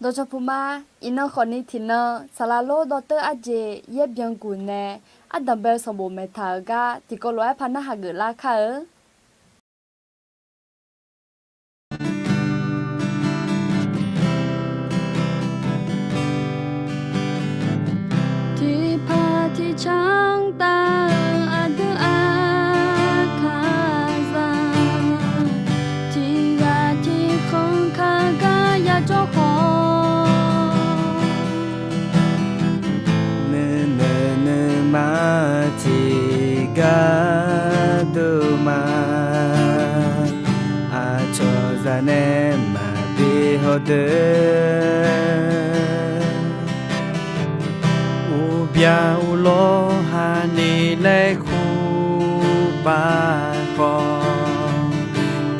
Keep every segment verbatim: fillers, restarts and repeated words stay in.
Dawqcawq puq ma. Iqnan khawfni tiqnan saqlaq lor dawrteur arjeq yaer byan guq nae ardanq bae-eu sanqbof maeqtaq-euq gar tiqkawv lof-aer par narhaq geuflar kar-eu. Tiqpaq tiqcanr taf-eu aqdui aqkaqzaq, tiqghaq tiqkhanq kaqgar yajawr khawf, nuinoeq nuima tiqgar dov ma. Aqcawq zaq nae maqbi hawdeuq, uqbyaq uqlawr haqni laer kur pav khawf,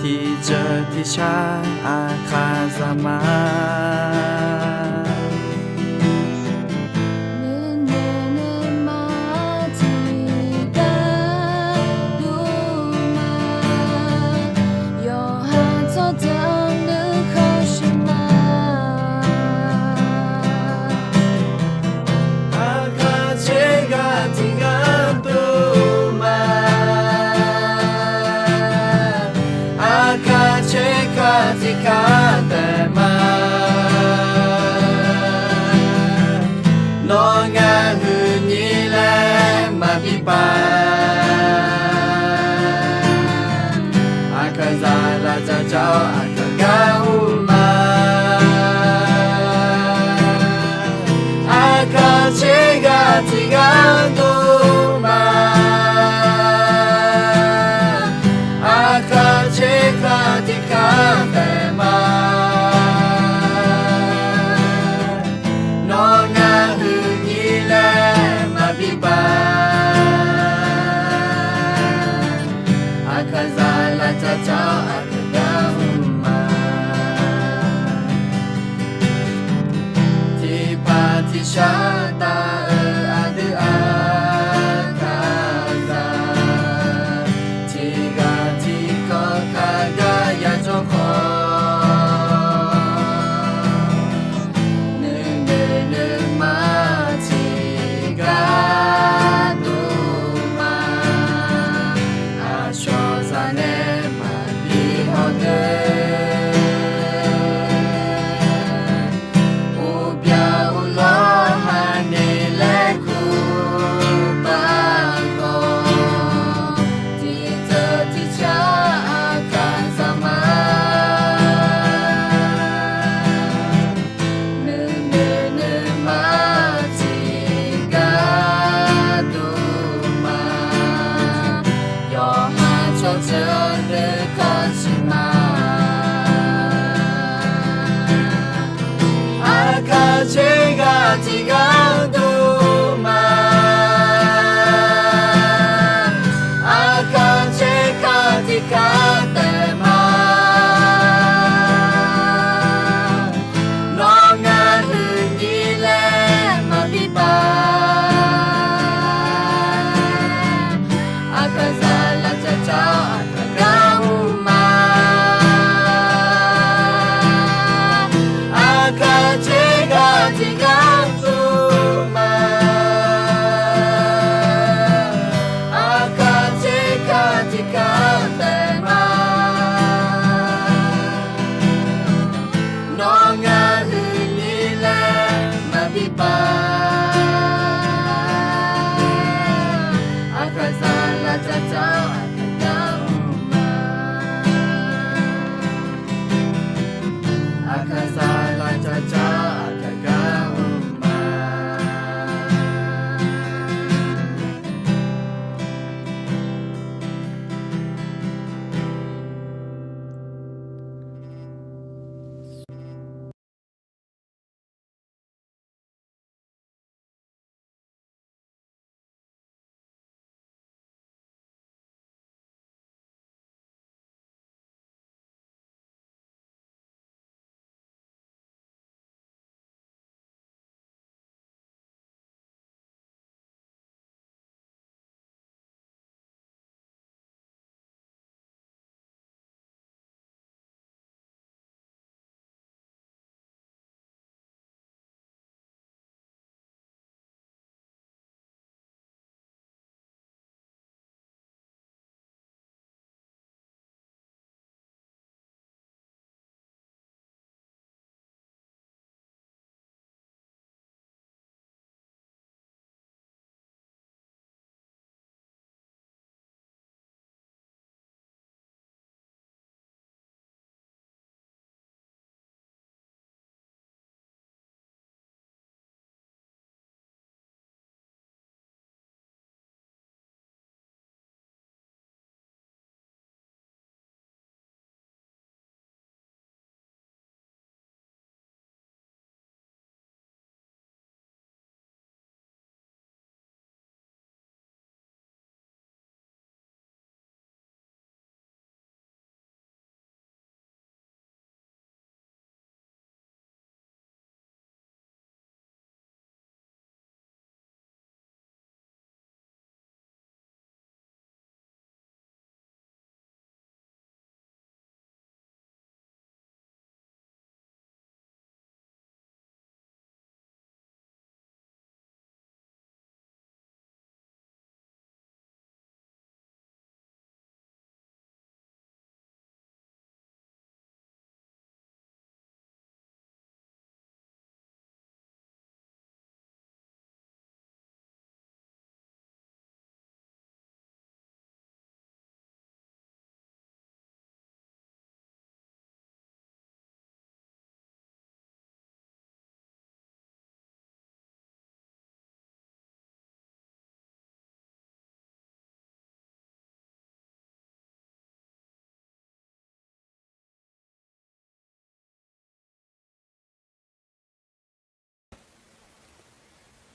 tiqjeuq tiqshar aqkaqzaq ma. Nuinoeq nuima tiqgar dov ma, yawqha tsawrjeuq nuikhanr shuif ma. Aqkaq tserghaq tiqgar dov ma, aqkaq tserghaq tiqgar taef ma. Nawr ngar huiqnyir laer maqbi pav, aqkaqzaq lavdzaq dzaq-awr aqkaq gar ur ma. Aqkaq tserghaq tiqgar dov ma, aqkaq tserghaq tiqgar taef ma. Nawr ngar huiqnyir laer maqbi pav, aqkaqzaq lavdzaq dzaq-awr aqkaq gar ur ma. Tiqpaq tiqshar taf-eu aqdui aqkaqzaq, tiqghaq tiqkhanq kaqgar yajawr khawf, nuinoeq nuima tiqgar dov ma. Aqcawq zaq nae maqbi hawdeuq, uqbyaq uqlawr haqni laer kur pav khawf, tiqjeuq tiqshar aqkaqzaq ma. Nuinoeq nuima tiqgar dov ma, yawqha tsawrjeuq nuikhanr shuif ma. Aqkaq tserghaq tiqgar dov ma, aqkaq tserghaq tiqgar taef ma. Nawr ngar huiqnyir laer maqbi pav, aqkaqzaq lavdzaq dzaq-awr aqkaq gar ur ma. Aqkaq tserghaq tiqgar dov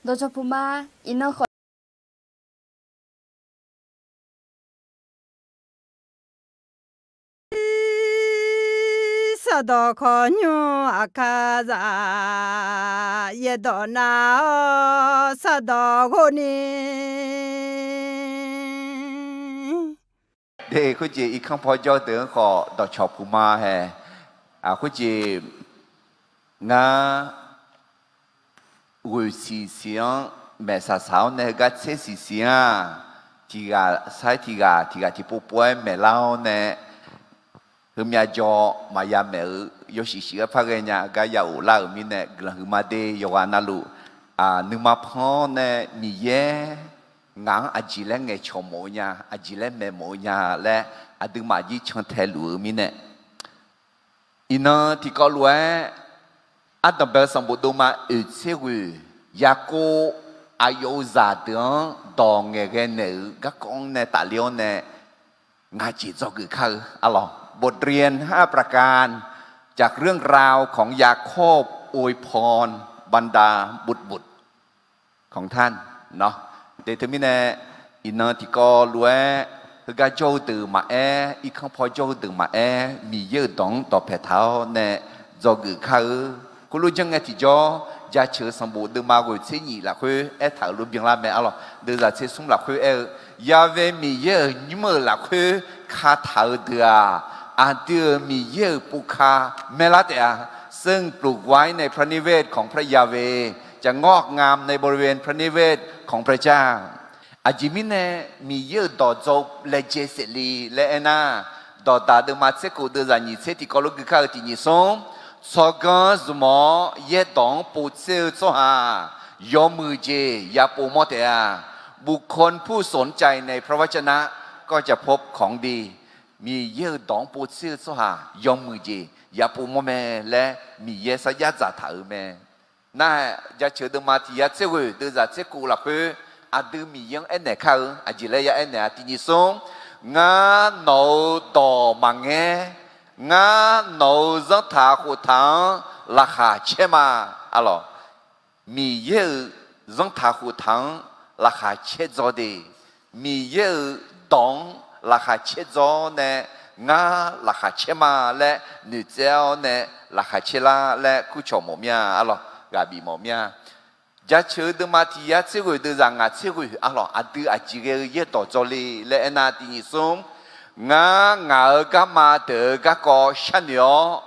Dawqcawq puq ma, iqnan khawf. Sardawq khawqnymr aqkar za, yaerdawq nar-awr sardawq ghov ni. De, khoerjeq irkanr paw jawr-eu deuq-anr khawf dawqcawq puq ma hae. Khoerjeq ngar ghoeq siq siq-anr maeqsaq saq-awr nae heugar tser siq siq-anr, tiq ghaq sar-aer tiq ghaq, tiq ghaq tiqpov pov-aer maeqlar-awr nae, heumyav jaw maqya maeq-eu yawshuif shuif-aer par ghae nya gar ya of lar-euq mirnae guiqlanq huiqma de. Yawqghaq navluf nuima pan-awr nae Miqyaer ngaq-anr aqjeq laer ngaeqcawq mawf-eu nya, aqjeq laer maeq mawf-eu nya laer aqduimaf jir cantae luf-eu mirnae, iqnan tiqkawv lof-aer ardanqbae-eu sanqbof dovma oeq tser ghoeq Yaqkov aqyawf-euq zaqdeuq-anr dawq ngaeqghae naeq-euq garkawv-anr nae tafler-awr nae ngaq jeq dzawgeuf kar-eu arlawq. บทเรียนห้าประการ จากเรื่องราวของยาโคบอวยพรบรรดาบุตรๆ ของท่าน nawr. De teumirnae, iqnan tiqkawv lof-aer heugar jawr-eu deuq maqaer, irkanr paw jawr-eu deuq maqaer, Miqyaer-euq dawq-anr dawqpae taq-awr nae dzawgeuf kar-eu. Khoerlof janr ngae tiqjawr, jaceuq-eu sanqbof deuvma ghoeq tser nyif lafkhoer aertaq-euq lof byanlar mae arlawq. Deuvzaq tser smr lafkhoer aer-eu, Ya've Miqyaer-euq nymr-euq lafkhoer kataq-eu deuq-aq, aqdui-euq Miqyaer-euq pov ka maerlar taef-a. ซึ่งปลูกไว้ในพระนิเวศของพระยาเวห์ จะงอกงามในบริเวณพระนิเวศของพระเจ้า Aqjeq mirnae Miqyaer-euq dawq dzaw-eu laejae saef le laer aernar, Dawqdaq deuvma tser kof deuvzaq nyiq tser tiqkawv lof gui kar-eu tiq nyiq smr, tsawrganr zmq-awr yaerdawq-anr povtser-eu tsawrhaq yawmuiq jeq yapov mawr taef-a. บุคคลผู้สนใจในพระวจนะก็จะพบของดี Miqyaer-euq dawq-anr povtser-eu tsawrhaq yawmuiq jeq yapov mawr mae laer Miqyaer sarjax dzaqtaq-euq mae. Nar-aq, jaceuq deuvma tiq yar tser ghoeq deuvzaq tser kof lafkhoer aqdui Miqyaer-anr aernaeq kar-eu aqjeq laer ya aernaeq-a. Tiq nyiq smr, Ngar nawq-euq dawq maqngaer. Ngar nawq-euq zanrtaq khoftaq-anr laqkhaq caer ma. Arlawq, Miqyaer-euq zanrtaq khoftaq-anr laqkhaq caerdzaw de. Miqyaer-euq dawq-anr laqkhaq caerdzaw-awr nae, Ngar laqkhaq caer ma laer noeqtsaev-awr nae laqkhaq caer lar laer kurcawq mawf mir-a arlawq. Ghaq bif mawf mir-a. Jaceuq-eu deuvma tiq yar tser ghoeq deuvzaq ngaq tser ghoeq arlawq, aqdui aqjeq ghae-eu yaerdawq dzaw le laer aernar, tiq nyiq smr, Ngar ngaq-euq garma deuq-eu garkawv sharnoeq-awr,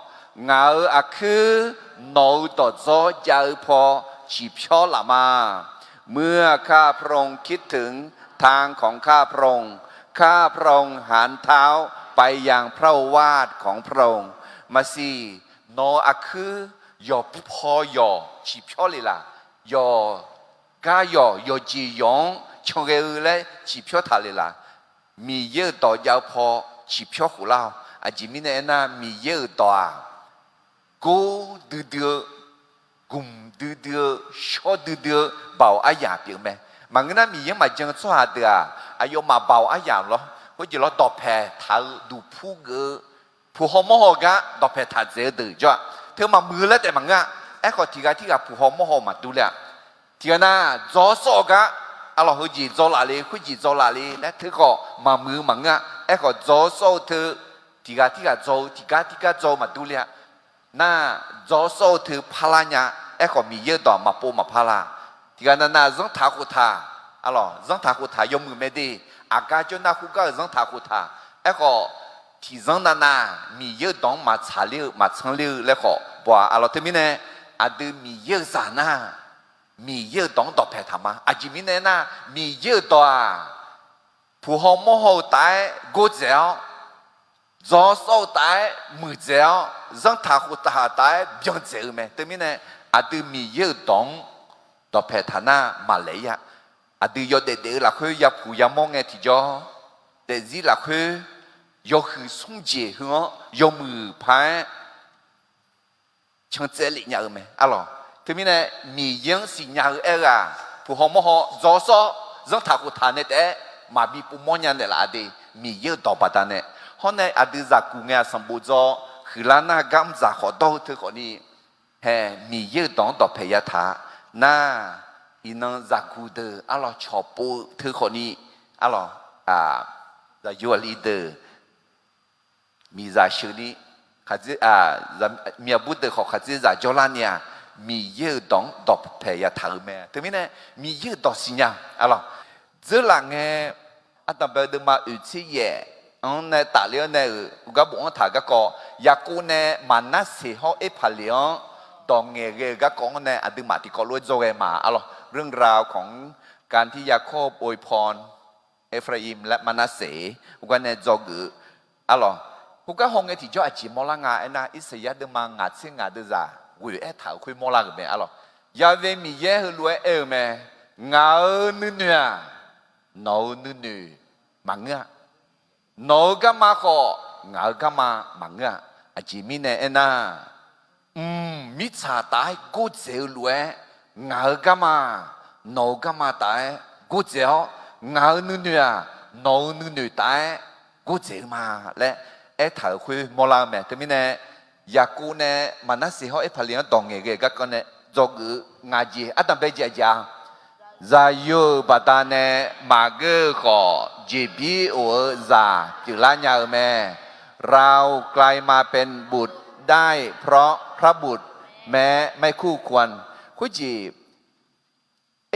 ngaq-euq aqkuir nawq-euq dawqdzawr jav-eu paw ciqpyawr laf ma. เมื่อข้าพระองค์คิดถึงทางของข้าพระองค์ ข้าพระองค์หันเท้าไปยังพระโอวาทของพระองค์ Maqsiq, nawq-euq aqkuir yawqpov paw yawq ciqpyawr le laq? Yawq gar yawq, yawqjeq yawq-anr canghae-eu laer ciqpyawr taq le laq? Miqyaer-euq dawq jav-eu paw ciqpyawr khof lar-awq. Aqjeq mirnae aernar, Miqyaer-euq dawq-aq, gor duidui-eu, gmq duidui-eu, shawr duidui-eu, baoq aryaq pyeuf mae. Maqngeur nar, Miqyaer-anr maqjan-eu tsawrhaq deuq-aq, aqyawfmaf baoq aryaq lawr, khoerjeq lawr, dawqpaeq taq-eu duqpur geuf-eu, puq haw mawr haw gar dawqpaeq taq dzaeq-eu deuq jawr-aq, teu maqmuiq-eu laer taef maqngeur-a. Aerkhawf, tiq ghaq tirghaq puq haw mawr haw maqdur le-a. Tiq ghaq nar, dzaw sawr-eu gar, arlawq, heujeq dzaw laf le, khoerjeq dzaw laf le laer teu khawf maqmuiq-eu maqngeur-a. Aerkhawf, dzaw sawr-eu teu, tiq ghaq tirghaq dzaw-eu, tiq gar tirgar dzaw-eu maqdur le-a. Nar, dzaw sawr-eu teu parlar nya. Aerkhawf, Miqyaer-euq dawq maqpov maqpar la. Tiq ghaq navnav zanrtaq khoftaq, arlawq, zanrtaq khoftaq yawmuiq mae de. Aqgar jawrnar khoergar-euq zanrtaq khoftaq. Aerkhawf, tiqzanr navnav Miqyaer-euq dawq-anr maqtsaq ler-eu, maqtsanr ler-eu laer khawf baw-a. Arlawq, teumirnae aqdui Miqyaer-euq zaq nar, Miqyaer-euq dawq-anr dawqpaeq taq ma. Aqjeq mirnae nar, Miqyaer-euq dawq-aq, puq haw mawr haw-eu taf-aer gordzaeq-awr, dzaw sawr-eu taf-aer muiqdzaeq-awr, zanrtaq khoftaq taf-aer byan dzaeq-eu mae. Teumirnae, aqdui Miqyaer-euq dawq-anr dawqpaeq taq nar maqlaeq-ir-a. Aqdui yawdaef daef-eu lafkhoer yapuq yamawr ngae tiqjawr, daefzir lafkhoer yawhuiq smr jeq heu-anr yawmuiq paq-aer cantsaev lef nya-eu mae, arlawq. Teumirnae, Miqyaer-anr siqnya-eu aer-eu-aq, puq haw mawr haw dzaw sawr, zanrtaq khoftaq nae taef-aer maqbi povmawr nya naeqlaf-a de. Miqyaer-euq dawq baqdanae, hawr nae aqdui zaqguq ngae-aq sanqbof dzaw huiqlar nar, garmr dzaq khawf dawr-eu teu khawfni, hae, Miqyaer-euq dawq-anr dawqpaeq yataq-a nar, iqnan zaqguq deuq arlawq cawqpov-eu teu khawfni arlawq, zaqyo aqli deuq miqzaq sheuqni, miqaqbur deuq khawf khaqdzerzaq jawrlar ni-aq, Miqyaer-euq dawq-anr dawqpaeq yataq-euq mae. Teumirnae Miqyaer-euq dawq siqnya arlawq. Dzeurlaf ngae, ardanqbae deuvma oeq tser yaef-anr nae tafler-awr nae-euq uqgar bofanr taq-euq garkawv, Yaqkov nae Maqnarseq hawr Erpaqleq-anr dawq ngaeqghae-euq garkawv-anr nae aqduimaf tiqkawv lof-aer dzawghae ma arlawq. เรื่องราวของการที่ยาโคบอวยพร Ephraim และมะนัสเส khoergar nae dzawgeuf arlawq. Khoergar hawngae tiqjawr aqjeq mawrlar nga aernar, Irsaqyar deuvma ngaq tser ngaq deuvzaq ghoeq aertaq-euq khoer mawrlar-euq mae arlawq. Ya've Miqyaer heulof-aer aer-eu mae, Ngaq-euq nuinoeq-aq, nawq-euq nuinoeq maqngeur-a. Nawq-euq garma khawf, ngaq-euq garma maqngeur-a. Aqjeq mirnae aernar, mq mirtsaq taf-aer gordzaeq-eu lof-aer, ngaq-euq garma nawq-euq garma taf-aer gordzaeq-awr, ngaq-euq nuinoeq-aq, nawq-euq nuinoeq taf-aer gordzaeq-eu ma laer aertaq-euq khoer mawrlar-eu mae. Teumirnae Yaqkov nae Maqnarseq hawr Erpaqleq-anr dawq ngaeqghae-euq garkawv nae dzawgeuf-eu ngaq jeq ardanqbae jeq aqjeq-a. Zaqyo-euq baqdanae maqgeur-eu khawf, jeqbir of-eu zaq pyeuflar nya-eu mae. เรากลายมาเป็นบุตรได้เพราะพระบุตรแม้ไม่คู่ควร Khoerjeq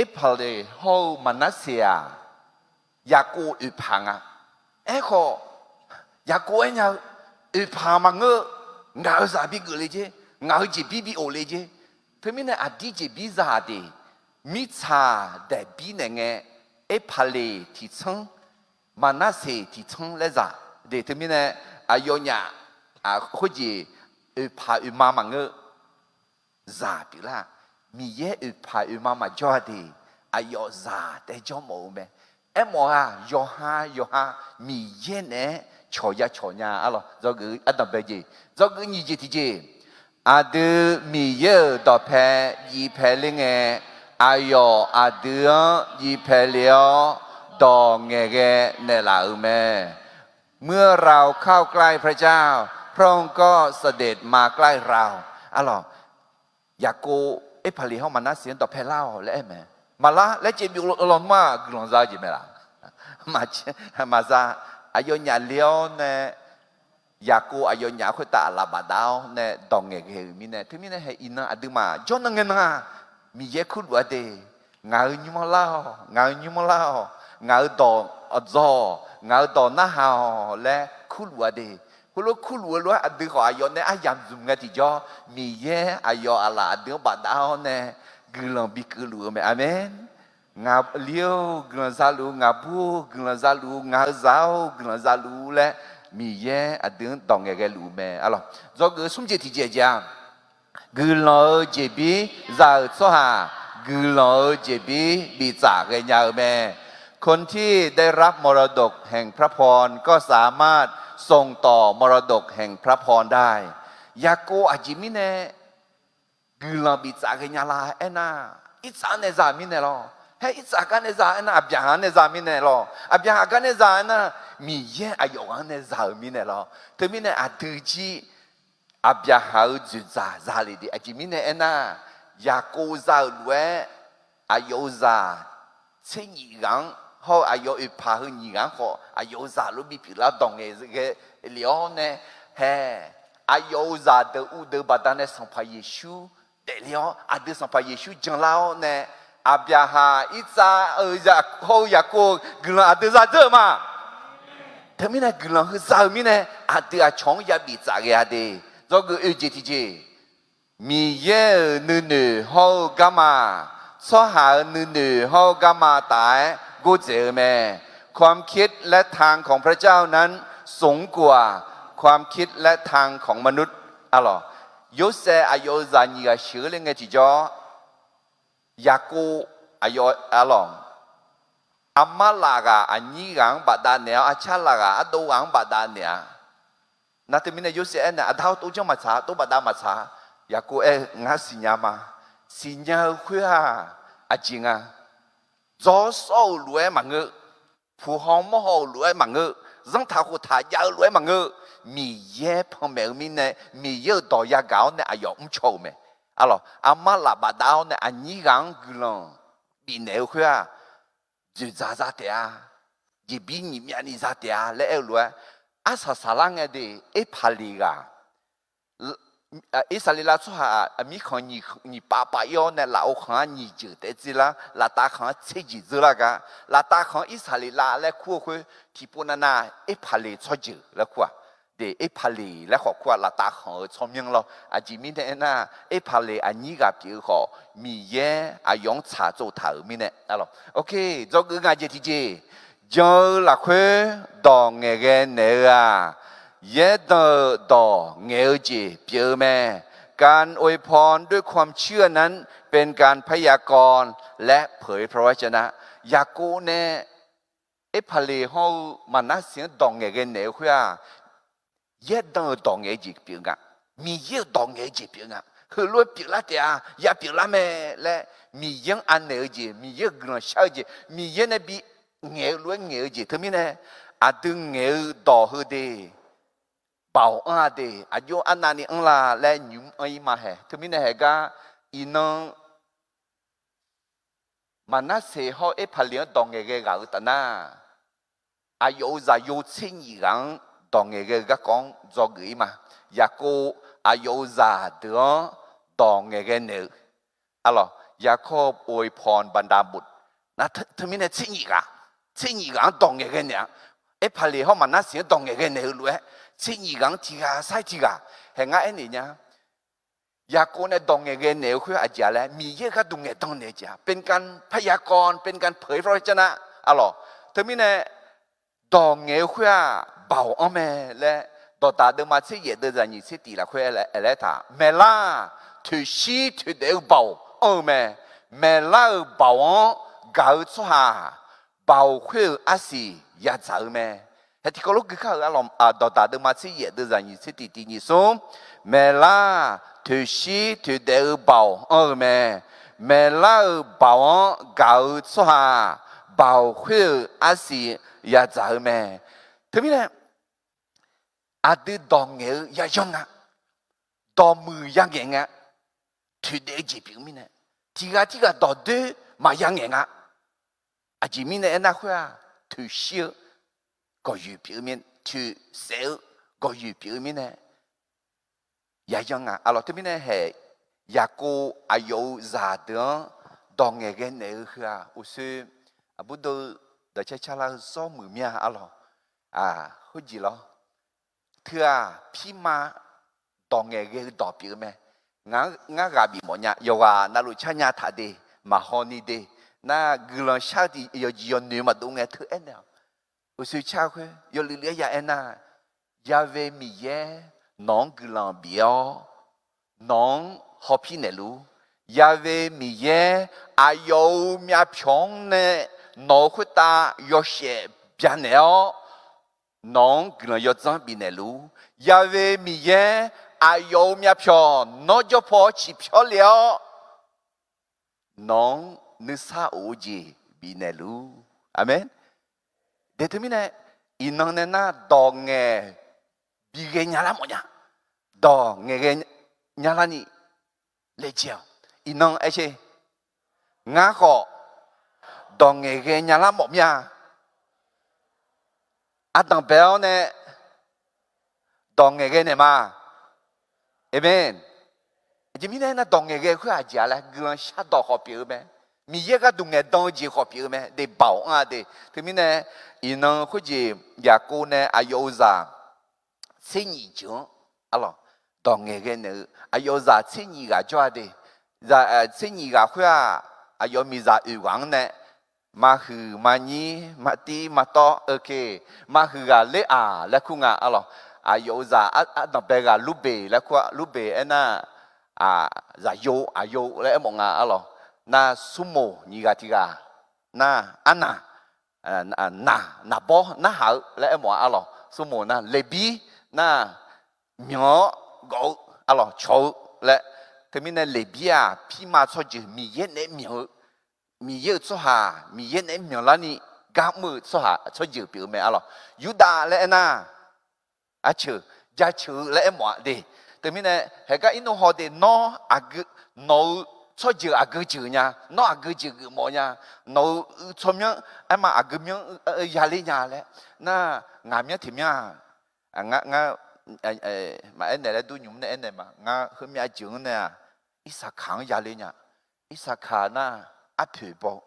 Erpaqleq hawr-eu Maqnarseq-aq, Yaqkov oeqpaq nga. Aerkhawf, Yaqkov aernya-eu, oeqpaq maqngeur-eu, ngaq-euq zaq bigeuf le jer, ngaq-euq jeqbir bi of le jer. Teumirnae aqdir jeqbir za-aq de, mirtsaq daeqbir naeq ngae, Erpaqleq tiqtsanr, Maqnarseq tiqtsanr laer zaq de. Teumirnae aqyawfnyaf khoerjeq oeqpaq oeqma maqngeur-eu zaq pyeuflar. Miqyaer oeqpaq oeqma maqjawr-a de, aqyawf zaq taef jawr mawf-eu mae. Aermawf-aq yawqha yawqha Miqyaer naeq-aer cawq ya cawq nya arlawq. Dzawgeuf ardanqbae jeq, dzawgeuf nyiq jeq tiqjeq, aqdui Miqyaer-euq dawqpae jiv paeler ngae, aqyawf aqdui-anr jiv paeler-awr dawq ngaeqghae naeqlaf-euq mae. เมื่อเราเข้าใกล้พระเจ้า พระองค์ก็เสด็จมาใกล้เรา Arlawq, Yaqkov Erpaqleq hawr Maqnarseq-anr dawqpae lar-awq laer aer mae. Maqlar laer caev byov lawnmr-aq guiqlanq za-eu jeq mae laf? Maqza. Aqyawfnyaf le-awr nae, Yaqkov aqyawfnyaf khoertav aqlaf bafdav-awr nae dawq ngaeqghae-euq mirnae, teumirnae hae iqnan aqduimaf jawrnan ngae nan-aq, Miqyaer kurluf-a de. Ngaq-euq nymr-anr lar-awq, ngaq-euq nymr-anr lar-awq, ngaq-euq dawq awqdzawq-awq, ngaq-euq dawq narhaq-awq laer kurluf-a de. Khoerlof kurluf-eu lof-aer aqdui khawf aqyawf nae aryamq zmq ngae tiqjawr, Miqyaer aqyawf aqlaf aqdui-anr bafdav-awr nae guiqlanq bikeuv luf-eu mae. Aqmeq. Ngaqli-or guiqlanq zaluf-ur, ngaqbur-or guiqlanq zaluf-ur, ngaq-euq zaq-or guiqlanq zaluf-ur laer Miqyaer aqdui-anr dawq ngaeqghae luf-eu mae. Arlawq, dzawgeuf smr jeq tiqjeq jeq-aq, guiqlanq-eu jeqbir za-euq tsawrhaq, guiqlanq-eu jeqbir biftsaf ghaenya-eu mae. คนที่ได้รับมรดกแห่งพระพรก็สามารถส่งต่อมรดกแห่งพระพรได้ Yaqkov aqjeq mirnae guiqlanq biftsaf ghaenya la aernar, Irtsav-anr nae za-euq mirnae lawr. Haer Irtsav gar nae za aernar, Aqbyaqhaq-anr nae za mirnae lawr. Aqbyaqhaq gar nae za aernar, Miqyaer aqyawf ghaq-anr nae za-euq mirnae lawr. Teumirnae aqdui jir Aqbyaqhaq-euq dzoeqdzaq za le de. Aqjeq mirnae aernar, Yaqkov za-euq lof-aer aqyawf-euq zaq tser nyiq ghaq-anr hawr-eu aqyawf oeqpaq heu nyiq ghaq-anr khawf aqyawf-euq zaq lof bipyeuf lar dawq ngaeqghae lef-awr nae, hae, aqyawf-euq zaqdeuq uvdeuq baqdanae Sanqpaq Yeqsur daefle-awr, aqdui Sanqpaq Yeqsur janlar-awr nae, Aqbyaqhaq, Irtsav-euq zaq hawr-eu Yaqkov-euq guiqlanq aqdui za dzeur-eu ma. Teumirnae guiqlanq heu za-eu mirnae, aqdui aqcawq-anr yabif tsaf ghae-a de. Dzawgeuf oejeq tiqjeq, Miqyaer-euq nuinoeq hawr-eu garma, tsawrhaq-euq nuinoeq hawr-eu garma taf-aer gordzaeq-eu mae. ความคิดและทางของพระเจ้านั้นสูงกว่าความคิดและทางของมนุษย์ Arlawq, Yorsaev aqyawf-euq zaq nyiq ghaq sheuq-eu le ngae tiqjawr, Yaqkov aqyawf, arlawq, aqma laf ghaq aqnyir ghaq-anr bafdav naeq-awr, aqcar laf ghaq ardov ghaq-anr bafdav naeq-a. Nar teumirnae Yorsaev aernaeq, Aqda-awr, tov janr maqtsaq, tov bafdav maqtsaq. Yaqkov aer-eu, Ngar siqnya ma. Siqnya-eu khoer-aq, aqjeq nga. Dzaw-awr sawr-euq lof-aer maqngeur, puq haw mawr haw-euq lof-aer maqngeur, zanrtaq khoftaq jav-eu lof-aer maqngeur, Miqyaer panmaeq-eu mirnae, Miqyaer-euq dawq yagaq-awr nae aqyawf mrcaw-euq mae. Arlawq, aqma laf bafdav-awr nae aqnyir ghaq-anr guiqlanq bifnaeq-eu khoer-aq, dzoeqdzaq za taef-a, jeqbir nyiq myavni za taef-a laer aer-eu lof-aer, arsaq saqlar ngae de, Erpaqleq ghaq, Irsaqleqlav tsawrhaq mirkhanq nyiq pav pav ir-awr nae lafov khanq-anr nyiq jeuq taef dzerlar, laftav khanq-anr tser jeq dzeur lar gar, laftav khanq-anr Irsaqleqlav laer kur-eu khoer tiqpov navnav Erpaqleq tsawrjeuq laer kur-aq, de Erpaqleq laer khawf kur-aq, laftav khanq-euq tsawrmyanr lawr. Aqjeq mirnae aernar, Erpaqleq aqnyir ghaq pyeuf-eu khawf, Miqyaer aqyawf-anr tsaq tsov taq-euq mirnae, ok, dzawgeuf nga jeq tiqjeq, jan-eu lafkhoer dawq ngaeqghae naeq-eu-aq, yaerdanq-euq dawq ngaeq-eu jeq pyeuf-eu mae. การอวยพรด้วยความเชื่อนั้นเป็นการพยากรณ์และเผยพระวจนะ Yaqkov nae Erpaqleq hawr-eu Maqnarseq-anr dawq ngaeqghae naeq-eu khoer-aq, yaerdanq-euq dawq ngaeq-eu jeq pyeuf nga. Miqyaer-euq dawq ngaeq-eu jeq pyeuf nga. Heulof-aer pyeuflar taef-a, ya pyeuflar mae laer, Miqyaer-anr anaeq-eu jeq, Miqyaer-euq guiqlanq shar-eu jeq, Miqyaer nae bi ngaeq-eu lof-aer ngaeq-eu jeq teumirnae, aqdui ngaeq-eu dawq heu de, baoq anr-a de, aqjox arnavni anr la laer nymq mr anr-ir ma hae. Teumirnae haeq gar, iqnan Maqnarseq hawr-eu Erpaqleq-anr dawq ngaeqghae ghaq-eu taf nar, aqyawf-euq zaqyo tser nyif ghaq-anr dawq ngaeqghae-eu garkawv-anr dzawgeuf-ir ma. Yaqkov aqyawf-euq zaqdeuq-anr dawq ngaeqghae naeq-eu, arlawq, Yakob อวยพรบรรดาบุตร teumirnae tser nyif ghaq, tser nyif ghaq-anr dawq ngaeqghae naeq-a. Erpaqleq hawr Maqnarseq-anr dawq ngaeqghae naeq-eu lof-aer, tser nyif ghaq-anr tiq ghaq sair tiq ghaq haeq ngar aernaeq nya. Yaqkov nae dawq ngaeqghae naeq-eu khoer aqjeq-a laer, Miqyaer-euq gharduq ngaeqdan naeq-eu jeq-a, เป็นการพยากรณ์ เป็นการเผยพระวจนะ arlawq. Teumirnae, dawq ngaeq-eu khoer-aq, baoq anr mae laer, Dawqdaq deuvma tser yaef deuv zaqnyiq tser tiq lafkhoer aer laer taq, maeqlar-aq, toeqshir toeqdaef-eu baoq anr-eu mae. Maeqlar-euq baoq-anr gaq-eu tsawrhaq, baoq khoer-euq arsiq yadzaq-eu mae. Hae tiqkawv lof gui kar-euq arlawq, Dawqdaq deuvma tser yaef deuv zaqnyiq tser tiq tiq nyiq smr, maeqlar-aq, toeqshir toeqdaef-eu baoq anr-eu mae. Maeqlar-euq baoq-anr gaq-eu tsawrhaq, baoq khoer-euq arsiq yadzaq-eu mae. Teumirnae, aqdui dawq ngaeq-eu yayanr nga, dawqmuiq yangaeq nga, toeqdaef-eu jeq pyeuf-eu mirnae, tiq ghaq tirghaq dawqdoer maqya ngaeq nga. Aqjeq mirnae aernar khoer-aq, toeqshir-eu gawqyoeq pyeuf-eu mir, toeqsaef-eu gawqyoeq pyeuf-eu mirnae, yayanr nga arlawq. Teumirnae haeq, Yaqkov aqyawf-euq zaqdeuq-anr dawq ngaeqghae naeq-eu heu-aq, uqshoe aqbur deuv-eu dawqcar carlar-eu zawr muiq mir-a arlawq. Khoerjeq lawr, teu-aq, pirma dawq ngaeqghae-eu dawq pyeuf-eu mae. Ngar ghaq bif mawf nya, yawqghaq navluf car nya taq de, maqhaw ni de, nar guiqlanq shar-eu tiq yawqjeq yawqnoeq maqdov ngae teu aernaeq-awq. Uqshoe car khoer yawluiv luiv-aer ya aernar, Yahweh Miqyaer nawq-anr guiqlanq bif-awr, nawq-anr hawpir naeqluf. Yahweh Miqyaer aqyawf-euq myavpyawq-anr nae nawq-euq khoertav yawshaef byanaeq-awr, nawq-anr guiqlanq yawdzanr bifnaeq luf-ur. Yahweh Miqyaer aqyawf-euq myavpyawq nawr jawr paw-awr ciqpyawr le-awr, nawq-anr nuisar of-eu jeq bifnaeq luf-ur. Aqmeq. De teumirnae, iqnan nae nar dawq ngaeq bighae nyalar mawfnya, dawq ngaeqghae nyalarni laejae-awq. Iqnan aer sher, ngar khawf dawq ngaeqghae nyalar mawf mir-a. Ardanq bae-awr nae dawq ngaeqghae naeq ma. Aqmeq. Aqjeq mirnae aernar, dawq ngaeqghae khoer aqjeq-a laer guiqlanq shardawq khawf pyeuf-eu mae. Miqyaer gharduq ngaeqdan-eu jeq khawf pyeuf-eu mae. De baoq anr-a de. Teumirnae, iqnan khoerjeq Yaqkov nae aqyawf-euq zaq tser nyif jeuq-anr arlawq, dawq ngaeqghae naeq-eu aqyawf-euq zaq tser nyif ghaq jawr-a de. Tser nyif ghaq khoer-aq, aqyawf miqzaq oeq ghaq-anr nae, maqhuiq maqnyir maqtiv maqtawv, maqhuiq ghaq ler-aq laer kur nga arlawq. Aqyawf-euq zaq ardanq bae ghaq Lurbeq laer kur-a. Lurbeq aernar, zaqyo aqyo laer aermawf nga arlawq. Nar smrmoq nyiq ghaq tiq ghaq, nar arnaq, naq, naqbawr narhaq-eu laer aermawf-a arlawq. Smrmoq nar Leqbir nar myanq-awr gawf-eu arlawq, cawq-eu laer. Teumirnae Leqbir-aq, pirma tsawrjeuq Miqyaer naeq-aer myanq-eu, Miqyaer-euq tsawrhaq, Miqyaer naeq-aer myanqlarni gar mr-eu tsawrhaq tsawrjeuq pyeuf-eu mae arlawq. Yurdav laer aernar, arceuq, jaceuq-eu laer aermawf-a de. Teumirnae haeqgar irnov haw de, nawr aqgeu, nawq-eu tsawrjeuq aqgeu jeuq nya, nawr aqgeu jeuq geufmawf nya, nawq-eu tsawrmyanr aerma aqgeu myanr-eu yaler nya laer. Nar, ngaq myanr tiq myanr-aq, ngar, ngar, maqaer naeq laer dur nymq nae aernaeq ma. Ngar heumyav jeuq-anr nae-aq, Irsaqkaq-anr yaler nya. Irsaqkaq nar, arpoeq baw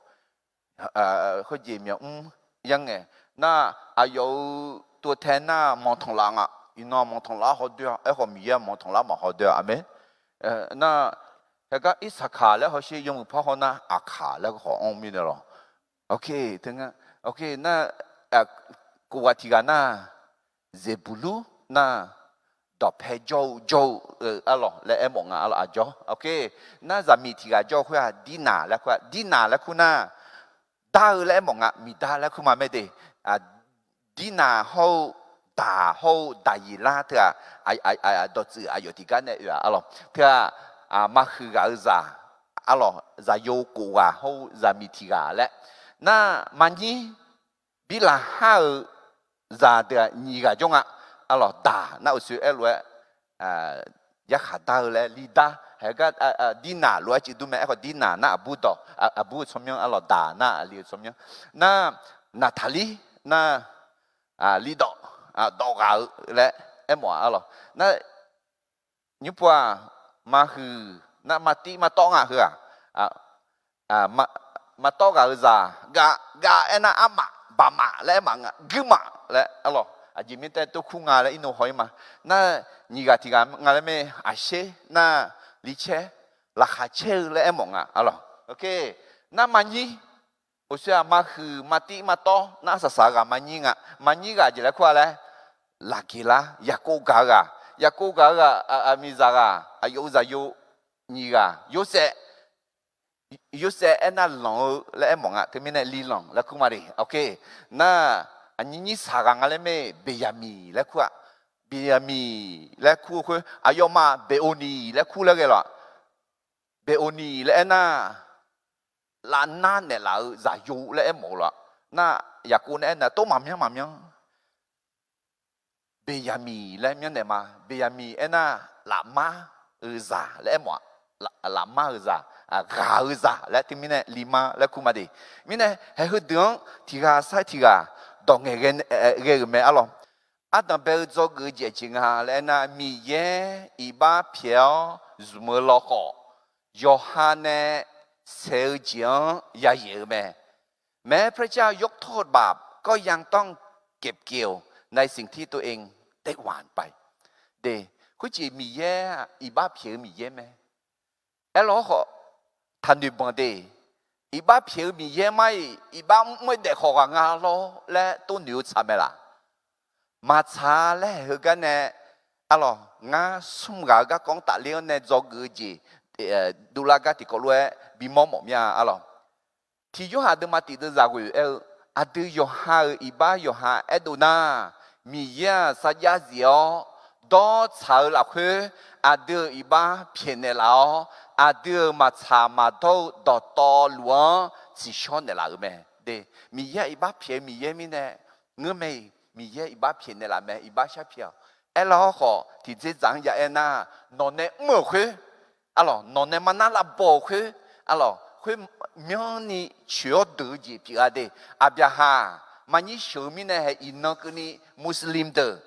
khoerjeq myawq mr yar ngae, nar, aqyawf-euq tov tae nar manqtanqlav nga. Iqnan manqtanqlav hawdoer-a. Aerkhawf Miqyaer manqtanqlav maqhawdoer-a. Aqmeq. Nar, haegar Irsaqkaq laer hawsher yawmuiq par haw nar, Aqkaq laer khawf anr-eu mirnae lawq. Oke, teu nga. Oke, nar, kof ghaq tiq ghaq nar, Zeqbuqlur nar, dawqpae jawr-eu jawr-eu arlawq laer aermawf nga arlawq. Aqjawr, oke, nar zaqmiq tiq ghaq jawr-eu khoer-aq, Dirnaq laer kur-a. Dirnaq laer kur nar, dar-eu laer aermawf nga. Miqdar laer kur ma mae de. Dirnaq hawr-eu, daq hawr-eu, Daqyeqlar teu-aq, dawqtsuif aqyawf tiqgar nae oe-aq arlawq. Teu-aq, maqhuiq ghaq-eu zaq arlawq, zaqyo kof ghaq hawr-eu zaqmiq tiq ghaq laer. Nar, maqnyir, Birlaqhar-euq zaqdeuq-aq nyiq ghaq jawr nga. Arlawq, daq nar uqshoe aerlof-aer yarkhaq dar-eu laer lidar. Haegar Dirnaq lof-aer cuiv dur mae. Aerkhawf Dirnaq nar aqbur dawq, aqbur-eu tsawrmyanr arlawq, daq nar aqli-eu tsawrmyanr. Nar, Naqtaqlir nar, lidawf, dawf ghaq-eu laer aermawf-a arlawq. Nar, nymrpov-aq, maqhuiq nar maqtiv maqtawv nga heu-aq, maqtawv ghaq-eu zaq, gav, gav aernar armaf, baqmaf laer aermaf nga, guirmaf laer arlawq. Aqjeq mirnae tae tov kur nga laer irnov haw-ir ma. Nar, nyiq ghaq tiq ghaq nga laer mae. Aqsher nar, licaer, laqkhaq caer-eu laer aermawf nga arlawq. Oke, nar maqnyir, uqshoe-aq maqhuiq maqtiv maqtawv nar arsaq saq-eu ghaq maqnyir nga. Maqnyir ghaq jeq laer kur-a laer, Laqgeqlar, Yaqkov gaq-eu ghaq, Yaqkov gaq-eu ghaq, aqmiqzaq ghaq, aqyawf-euq zaqyo nyiq ghaq, Yorsaev, Yorsaev aernar lanq-eu laer aermawf nga. Teumirnae Lilanq laer kur ma de. Oke, nar, aqnyir nyir saq ghaq nga laer mae. Beqyaqmiq laer kur-aq, Beqyaqmiq laer kur-eu khoer aqyawfmaf Beqoqniq laer kur laer ghae lawq. Beqoqniq laer aernar, lavnar naeqlaf-eu zaqyo laer aermawf-eu lawq. Nar, Yaqkov nae aernar tov maqmyanr maqmyanr Beqyaqmiq laer myanrnaeq ma. Beqyaqmiq aernar, lafmar-eu zaq laer aermawf-a. Lafmar-eu zaq, ghaq-eu zaq laer teumirnae Limar laer kur ma de. Mirnae haeq heudeuq-anr tiq ghaq sar tiq ghaq dawq ngaeq ghae-euq mae arlawq. Ardanq bae-eu dzawgeuf-eu jeq aqjeq nga laer aernar, Miqyaer iqbax pyaeq-awr zmq-eu lawkhawf, yawqha nae saeq-eu jeq-anr yayaeq-eu mae. แม้พระเจ้ายกโทษบาป ก็ยังต้องเก็บเกี่ยวในสิ่งที่ตัวเองได้หว่านไป de. Khoerjeq Miqyaer iqbax pyaeq-eu Miqyaer mae. Aerlawr khawf, taqnoeq banq de. Iqbax pyaeq-eu Miqyaer mar-iq, iqbax mr-aer daef khawf ghaq nga lawr laer tov noeq-eu tsaq mae laq? Maqtsaq laer haeq heugar nae, arlawq, ngar smr ghaq-eu garkawv-anr tafler-anr nae dzawgeuf-eu jeq dovlar gar tiqkawv lof-aer bimawr mawf mir-a arlawq. Tiq Yorhaq deuvma tiq deuvzaq ghoeq aer-eu, aqdui yawqha-euq iqbax yawqha aerdov nar, Miqyaer-aq sarjax zif-awr dawrtsaq-eu lafkhoer, aqdui-euq iqbax pyaeqnaeq laf-awr, aqdui-euq maqtsaq maqdawr-eu dawqtawvluf-anr tsiqshawr naeqlaf-euq mae. De, Miqyaer-aq iqbax pyaeq-eu Miqyaer mirnae, ngeurmae-iq Miqyaer iqbax pyaeqnaeq laf mae, iqbax shar pyaeq-awq. Aerlar-awr khawf, tiqdzerdzaq-anr ya aernar, nawq nae mr-euq khoer, arlawq, nawq nae marnar lavbaw-euq khoer, arlawq, khoer myanrni coeq-awr deuq-eu jeq pyeuf-a de. Aqbyaqhaq maqnyir sheuq-eu mirnae hae iqnan keuvni Muslim deuq,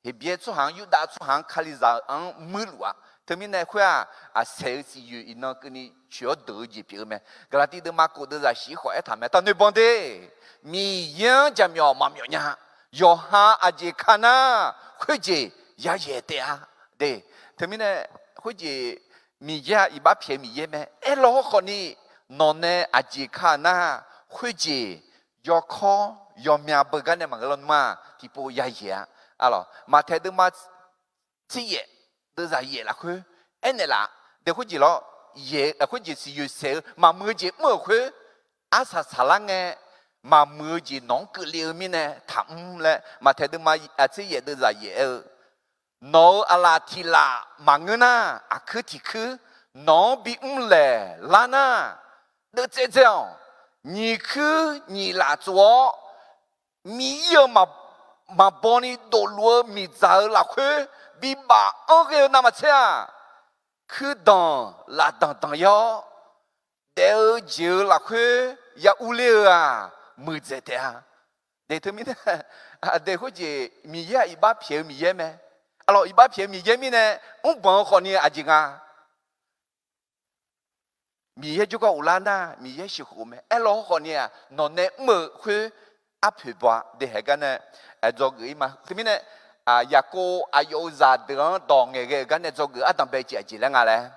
Heqbyaer tsawrhaq-anr, Yurdav tsawrhaq-anr, Kalizaq-anr muirluf-a. Teumirnae khoer-aq, aqsaeq-eu siqyoeq iqnan keuvni coeq-awr deuq-eu jeq pyeuf-eu mae. Gaqlaqtiv deuvma kof deuvzaq shif khawf aertaq mae, taqnoeq banq de. Miqyaer-anr jaqmyawf maqmyawf nya. Yawqha aqjeq ka nar, khoerjeq yayaeq taef-a de. Teumirnae khoerjeq Miqyaer-aq iqbax pyaeq-eu Miqyaer mae. Aerlawr khawfni, nawq nae aqjeq ka nar, khoerjeq yawkawr yawmya beugar nae maqngeur lawnmr-aq, tiqpov yayaeq-a. Arlawq, Maqtaeq deuvma tser yaef deuvzaq yaef lafkhoer aernaeq laf. De khoerjeq lawr, khoerjeq siqyoeq saeq-eu maqmuiq-eu jeq mr-euq khoer, arsaq saqlar ngae, maqmuiq-eu jeq nawq-anr keuvle-eu mirnae taqmr laer Maqtaeq deuvma tser yaef deuvzaq yaef aer-eu, nawq-euq aqlaf tiq laf maqngeur nar, aqkuir tiq kuir nawq-anr bimr laeq lar nar, deuvtsaev dzae-awq. Nyiq kuir nyiq laf tsof-awr, Miqyaer-euq maqbaw ni dofluf-eu miqdzaq-euq lafkhoer bibaf anr ghae-eu navmaqtser-aq, kuirdanq lafdanq danq-ir-awr, daef-eu jeq-euq lafkhoer ya urler-eu-aq, muiqdzaeq taef-a. Daef teumirnae, daef khoerjeq Miqyaer-aq iqbax pyaeq-eu Miqyaer mae. Arlawq, iqbax pyaeq-eu Miqyaer mirnae, mrbanq-eu khawfni aqjeq nga. Miqyaer jawrgar ghoflar nar, Miqyaer sheuqkhof mae. Aerlawq, hawkhawfni-aq, nawq nae mr-euq khoer arpoeq baw-a. Daef haeq gar nae dzawgeuf-ir ma. Teumirnae, Yaqkov aqyawf-euq zaqdeuq-anr dawq ngaeqghae-euq gar nae dzawgeuf ardanq bae jeq aqjeq laer nga laer,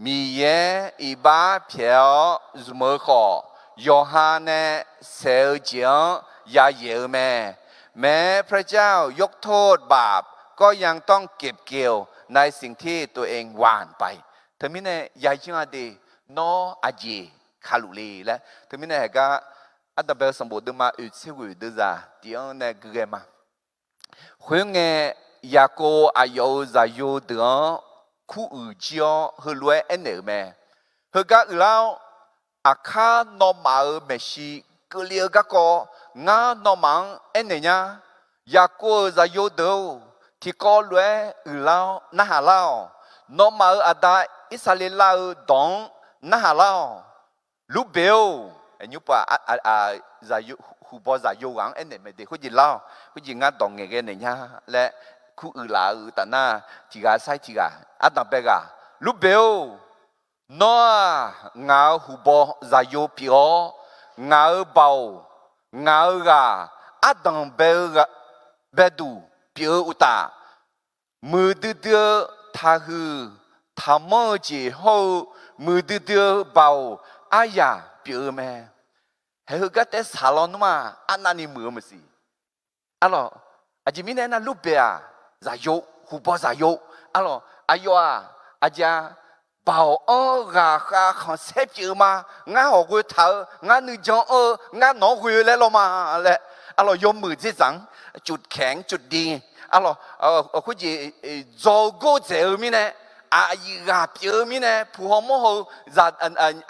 Miqyaer iqbax pyaeq-awr zmq-eu khawf, yawqha nae saeq-eu jeq-anr yayaeq-eu mae. แม้พระเจ้ายกโทษบาป ก็ยังต้องเก็บเกี่ยวในสิ่งที่ตัวเองหว่านไป Teumirnae yayanr-a de, nawr aqjeq kaluf le laer. Teumirnae haeq gar, ardanq bae-eu sanqbof deuvma oeq tser ghoeq deuvzaq tiq-anr nae guighae ma. Khoerngae, Yaqkov aqyawf-euq zaqyo deuq-anr kuruiq jir-awr heulof-aer aernaeq-euq mae. Heugar uiqlar-awr, aqkar nawmaf-euq maeqshi keuvle-eu garkawv ngar nawmaf-anr aernaeq nya. Yaqkov-euq zaqyo deuq-or, tiqkawv lof-aer uiqlar-awr narhaq lar-awq. Nawmaf-euq aqda Irsaqleqlav-euq dawq-anr narhaq lar-awq. Lurbeq-or, nymr pov-aq, huqbaw zaqyo ghaq-anr aernaeq mae de, khoerjeq lar-awq, khoerjeq ngar dawq ngaeqghae naeq nya laer, kuruiq laf-eu taf nar, tiq ghaq sair tiq ghaq, ardanq bae ghaq, Lurbeq-or, nawr-aq, ngaq-euq huqbaw zaqyo pyeuf-awr, ngaq-euq baoq, ngaq-euq ghaq, ardanq bae-eu baeduq pyeuf-eu uqtaf, muiqdui dui-eu taqhuiq taqmanr-eu jeq hawr-eu, muiqdui dui-eu baoq aryaq pyeuf-eu mae. Haeq heugar taef saqlaw nmr-aq, arnavni muiq-eu maqsiq. Arlawq, aqjeq mirnae aernar, Lurbeq-aq, zaqyo, huqbaw zaqyo. Arlawq, aqyawf-aq, aqjeq-a, baoq anr-eu ghaqkhav khanqsaer pyeuf-eu ma. Ngar hawq ghoe taq-eu, ngar nuijan anr-eu, ngar nawq-anr ghoe-eu laer law ma laer, arlawq, yawmuiq dzerdzaq-anr, จุดแข็งจุดดี, arlawq, khoerjeq dzaw-eu gordzaeq-eu mirnae, aqyuif ghaq pyeuf-eu mirnae, puq haw mawr haw-eu,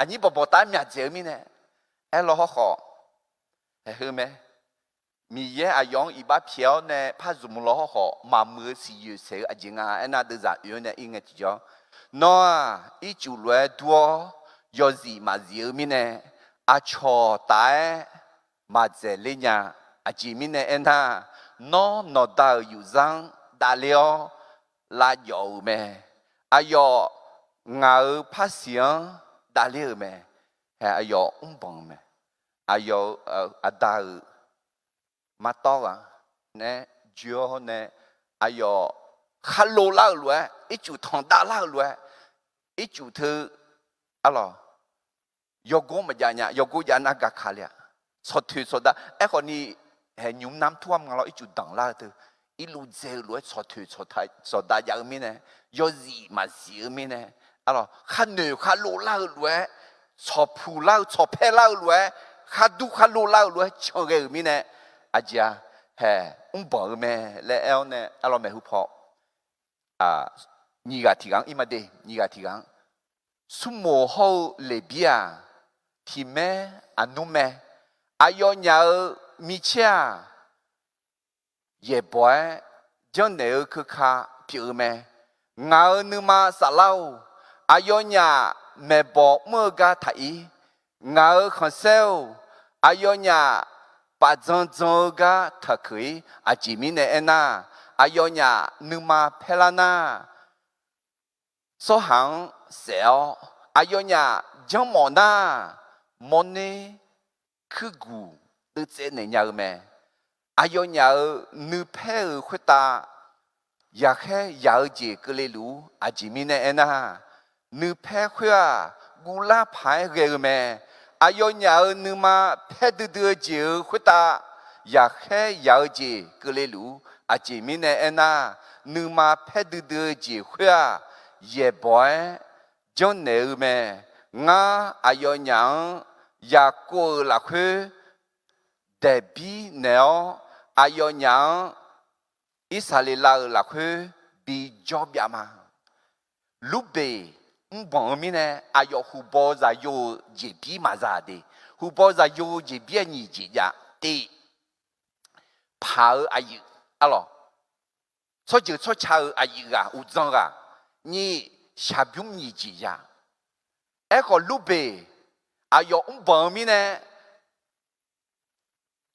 aqnyir bawqbawq taf-aer myaq dzaeq-eu mirnae, aerlaw hawkhawf, haeq heu mae. Miqyaer aqyawf-anr iqbax pyaeq-awr nae par zmq law hawkhawf, maqmuiq-eu siqyoeq saeq-eu aqjeq nga aernar, deuvzaq oe-awr nae ir ngae tiqjawr, nawr-aq, ircuf lof-aer dur-awr yawzif maqzif-eu mirnae, aqcawq taf-aer maqdzaeq ler nya. Aqjeq mirnae aernar, nawr nawqda-euq yufzar-anr davler-awr lavjawf-euq mae. Aqyawf ngaq-euq parsiq-anr davler-euq mae. Hae, aqyawf mrbanq-eu mae. Aqyawf-euq aqda-euq martawr ghaq nae joe-awr nae, aqyawf kharlov lar-euq lof-aer, ircuf tanqdav lar-euq lof-aer, ircuf teu, arlawq, yawgor maqjav nya, yawgor jav nar gaka le-a. Tsawqtoeq tsawqdav, aerkhawfni, hae, nymq mr nar mr tur-a ma lawr, ircuf danq lar-eu teu, irluv dzae-eu lof-aer tsawqtoeq tsawqdav jav-eu mirnae, yawzif maqzif-eu mirnae, arlawq, kharnoeq kharlov lar-eu lof-aer, tsawqpuq lar-eu tsawqpaer lar-eu lof-aer, khardur kharlov lar-eu lof-aer can ghae-euq mirnae, aqjeq-a, hae, mrbanq-eu mae laer aer-awr nae, arlawq, maeqhu paw nyiq ghaq tiq ghaq-anr ir ma de, nyiq ghaq tiq ghaq-anr. Smrmoq hawr-eu Leqbir-aq, tiq maer aqnmr mae. Aqyawfnyaf-euq micaer-aq, yaeqbawq-aer janrnaeq-eu keuka pyeuf-eu mae. Ngaq-euq nuima saflar-or, aqyawfnyaf maeqbawq mr-eu gar taq-ir. Ngaq-euq khanqsaer-or, aqyawfnyaf paf dzan dzan-eu gar taqkeuq-ir. Aqjeq mirnae aernar, aqyawfnyaf nuima paerlar nar, tsawrhaq-anr saef-awr, aqyawfnyaf janrmawf nar, mawrner kuirguq deuvtsaev naeq nya-eu mae. Aqyawfnyaf-euq nuipaer-euq khoertav yaqkhaer yaq-eu jeq keuvle luf-ur. Aqjeq mirnae aernar, nuipaer khoer-aq, guvlar paq-aer ghae-eu mae. Aqyawfnyaf-euq nuima paer duidui-eu jeq-euq khoertav yaqkhaer yaq-eu jeq keuvle luf-ur. Aqjeq mirnae aernar, nuima paer duidui-eu jeq khoer-aq, yaeqbawq-aer janrnaeq-eu mae. Ngar aqyawfnyaf-anr Yaqkov-euq lafkhoer daeqbir naeq-awr, aqyawfnyaf-anr Irsaqleqlav-euq lafkhoer bijawr byav ma. Lurbeq mrbanq-eu mirnae, aqyawf huqbaw zaqyo-euq jeqbir maqza de. Huqbaw zaqyo-eu jeqbir-aq nyiq jeq jav. Tiq, paq-eu aqyuif, arlawq, tsawrjeuq tsawrca-euq aqyuif ghaq uqdzan ghaq. Nyiq, shaqbymr nyiq jeq ya. Aerkhawf, Lurbeq aqyawf mrbanq-eu mirnae,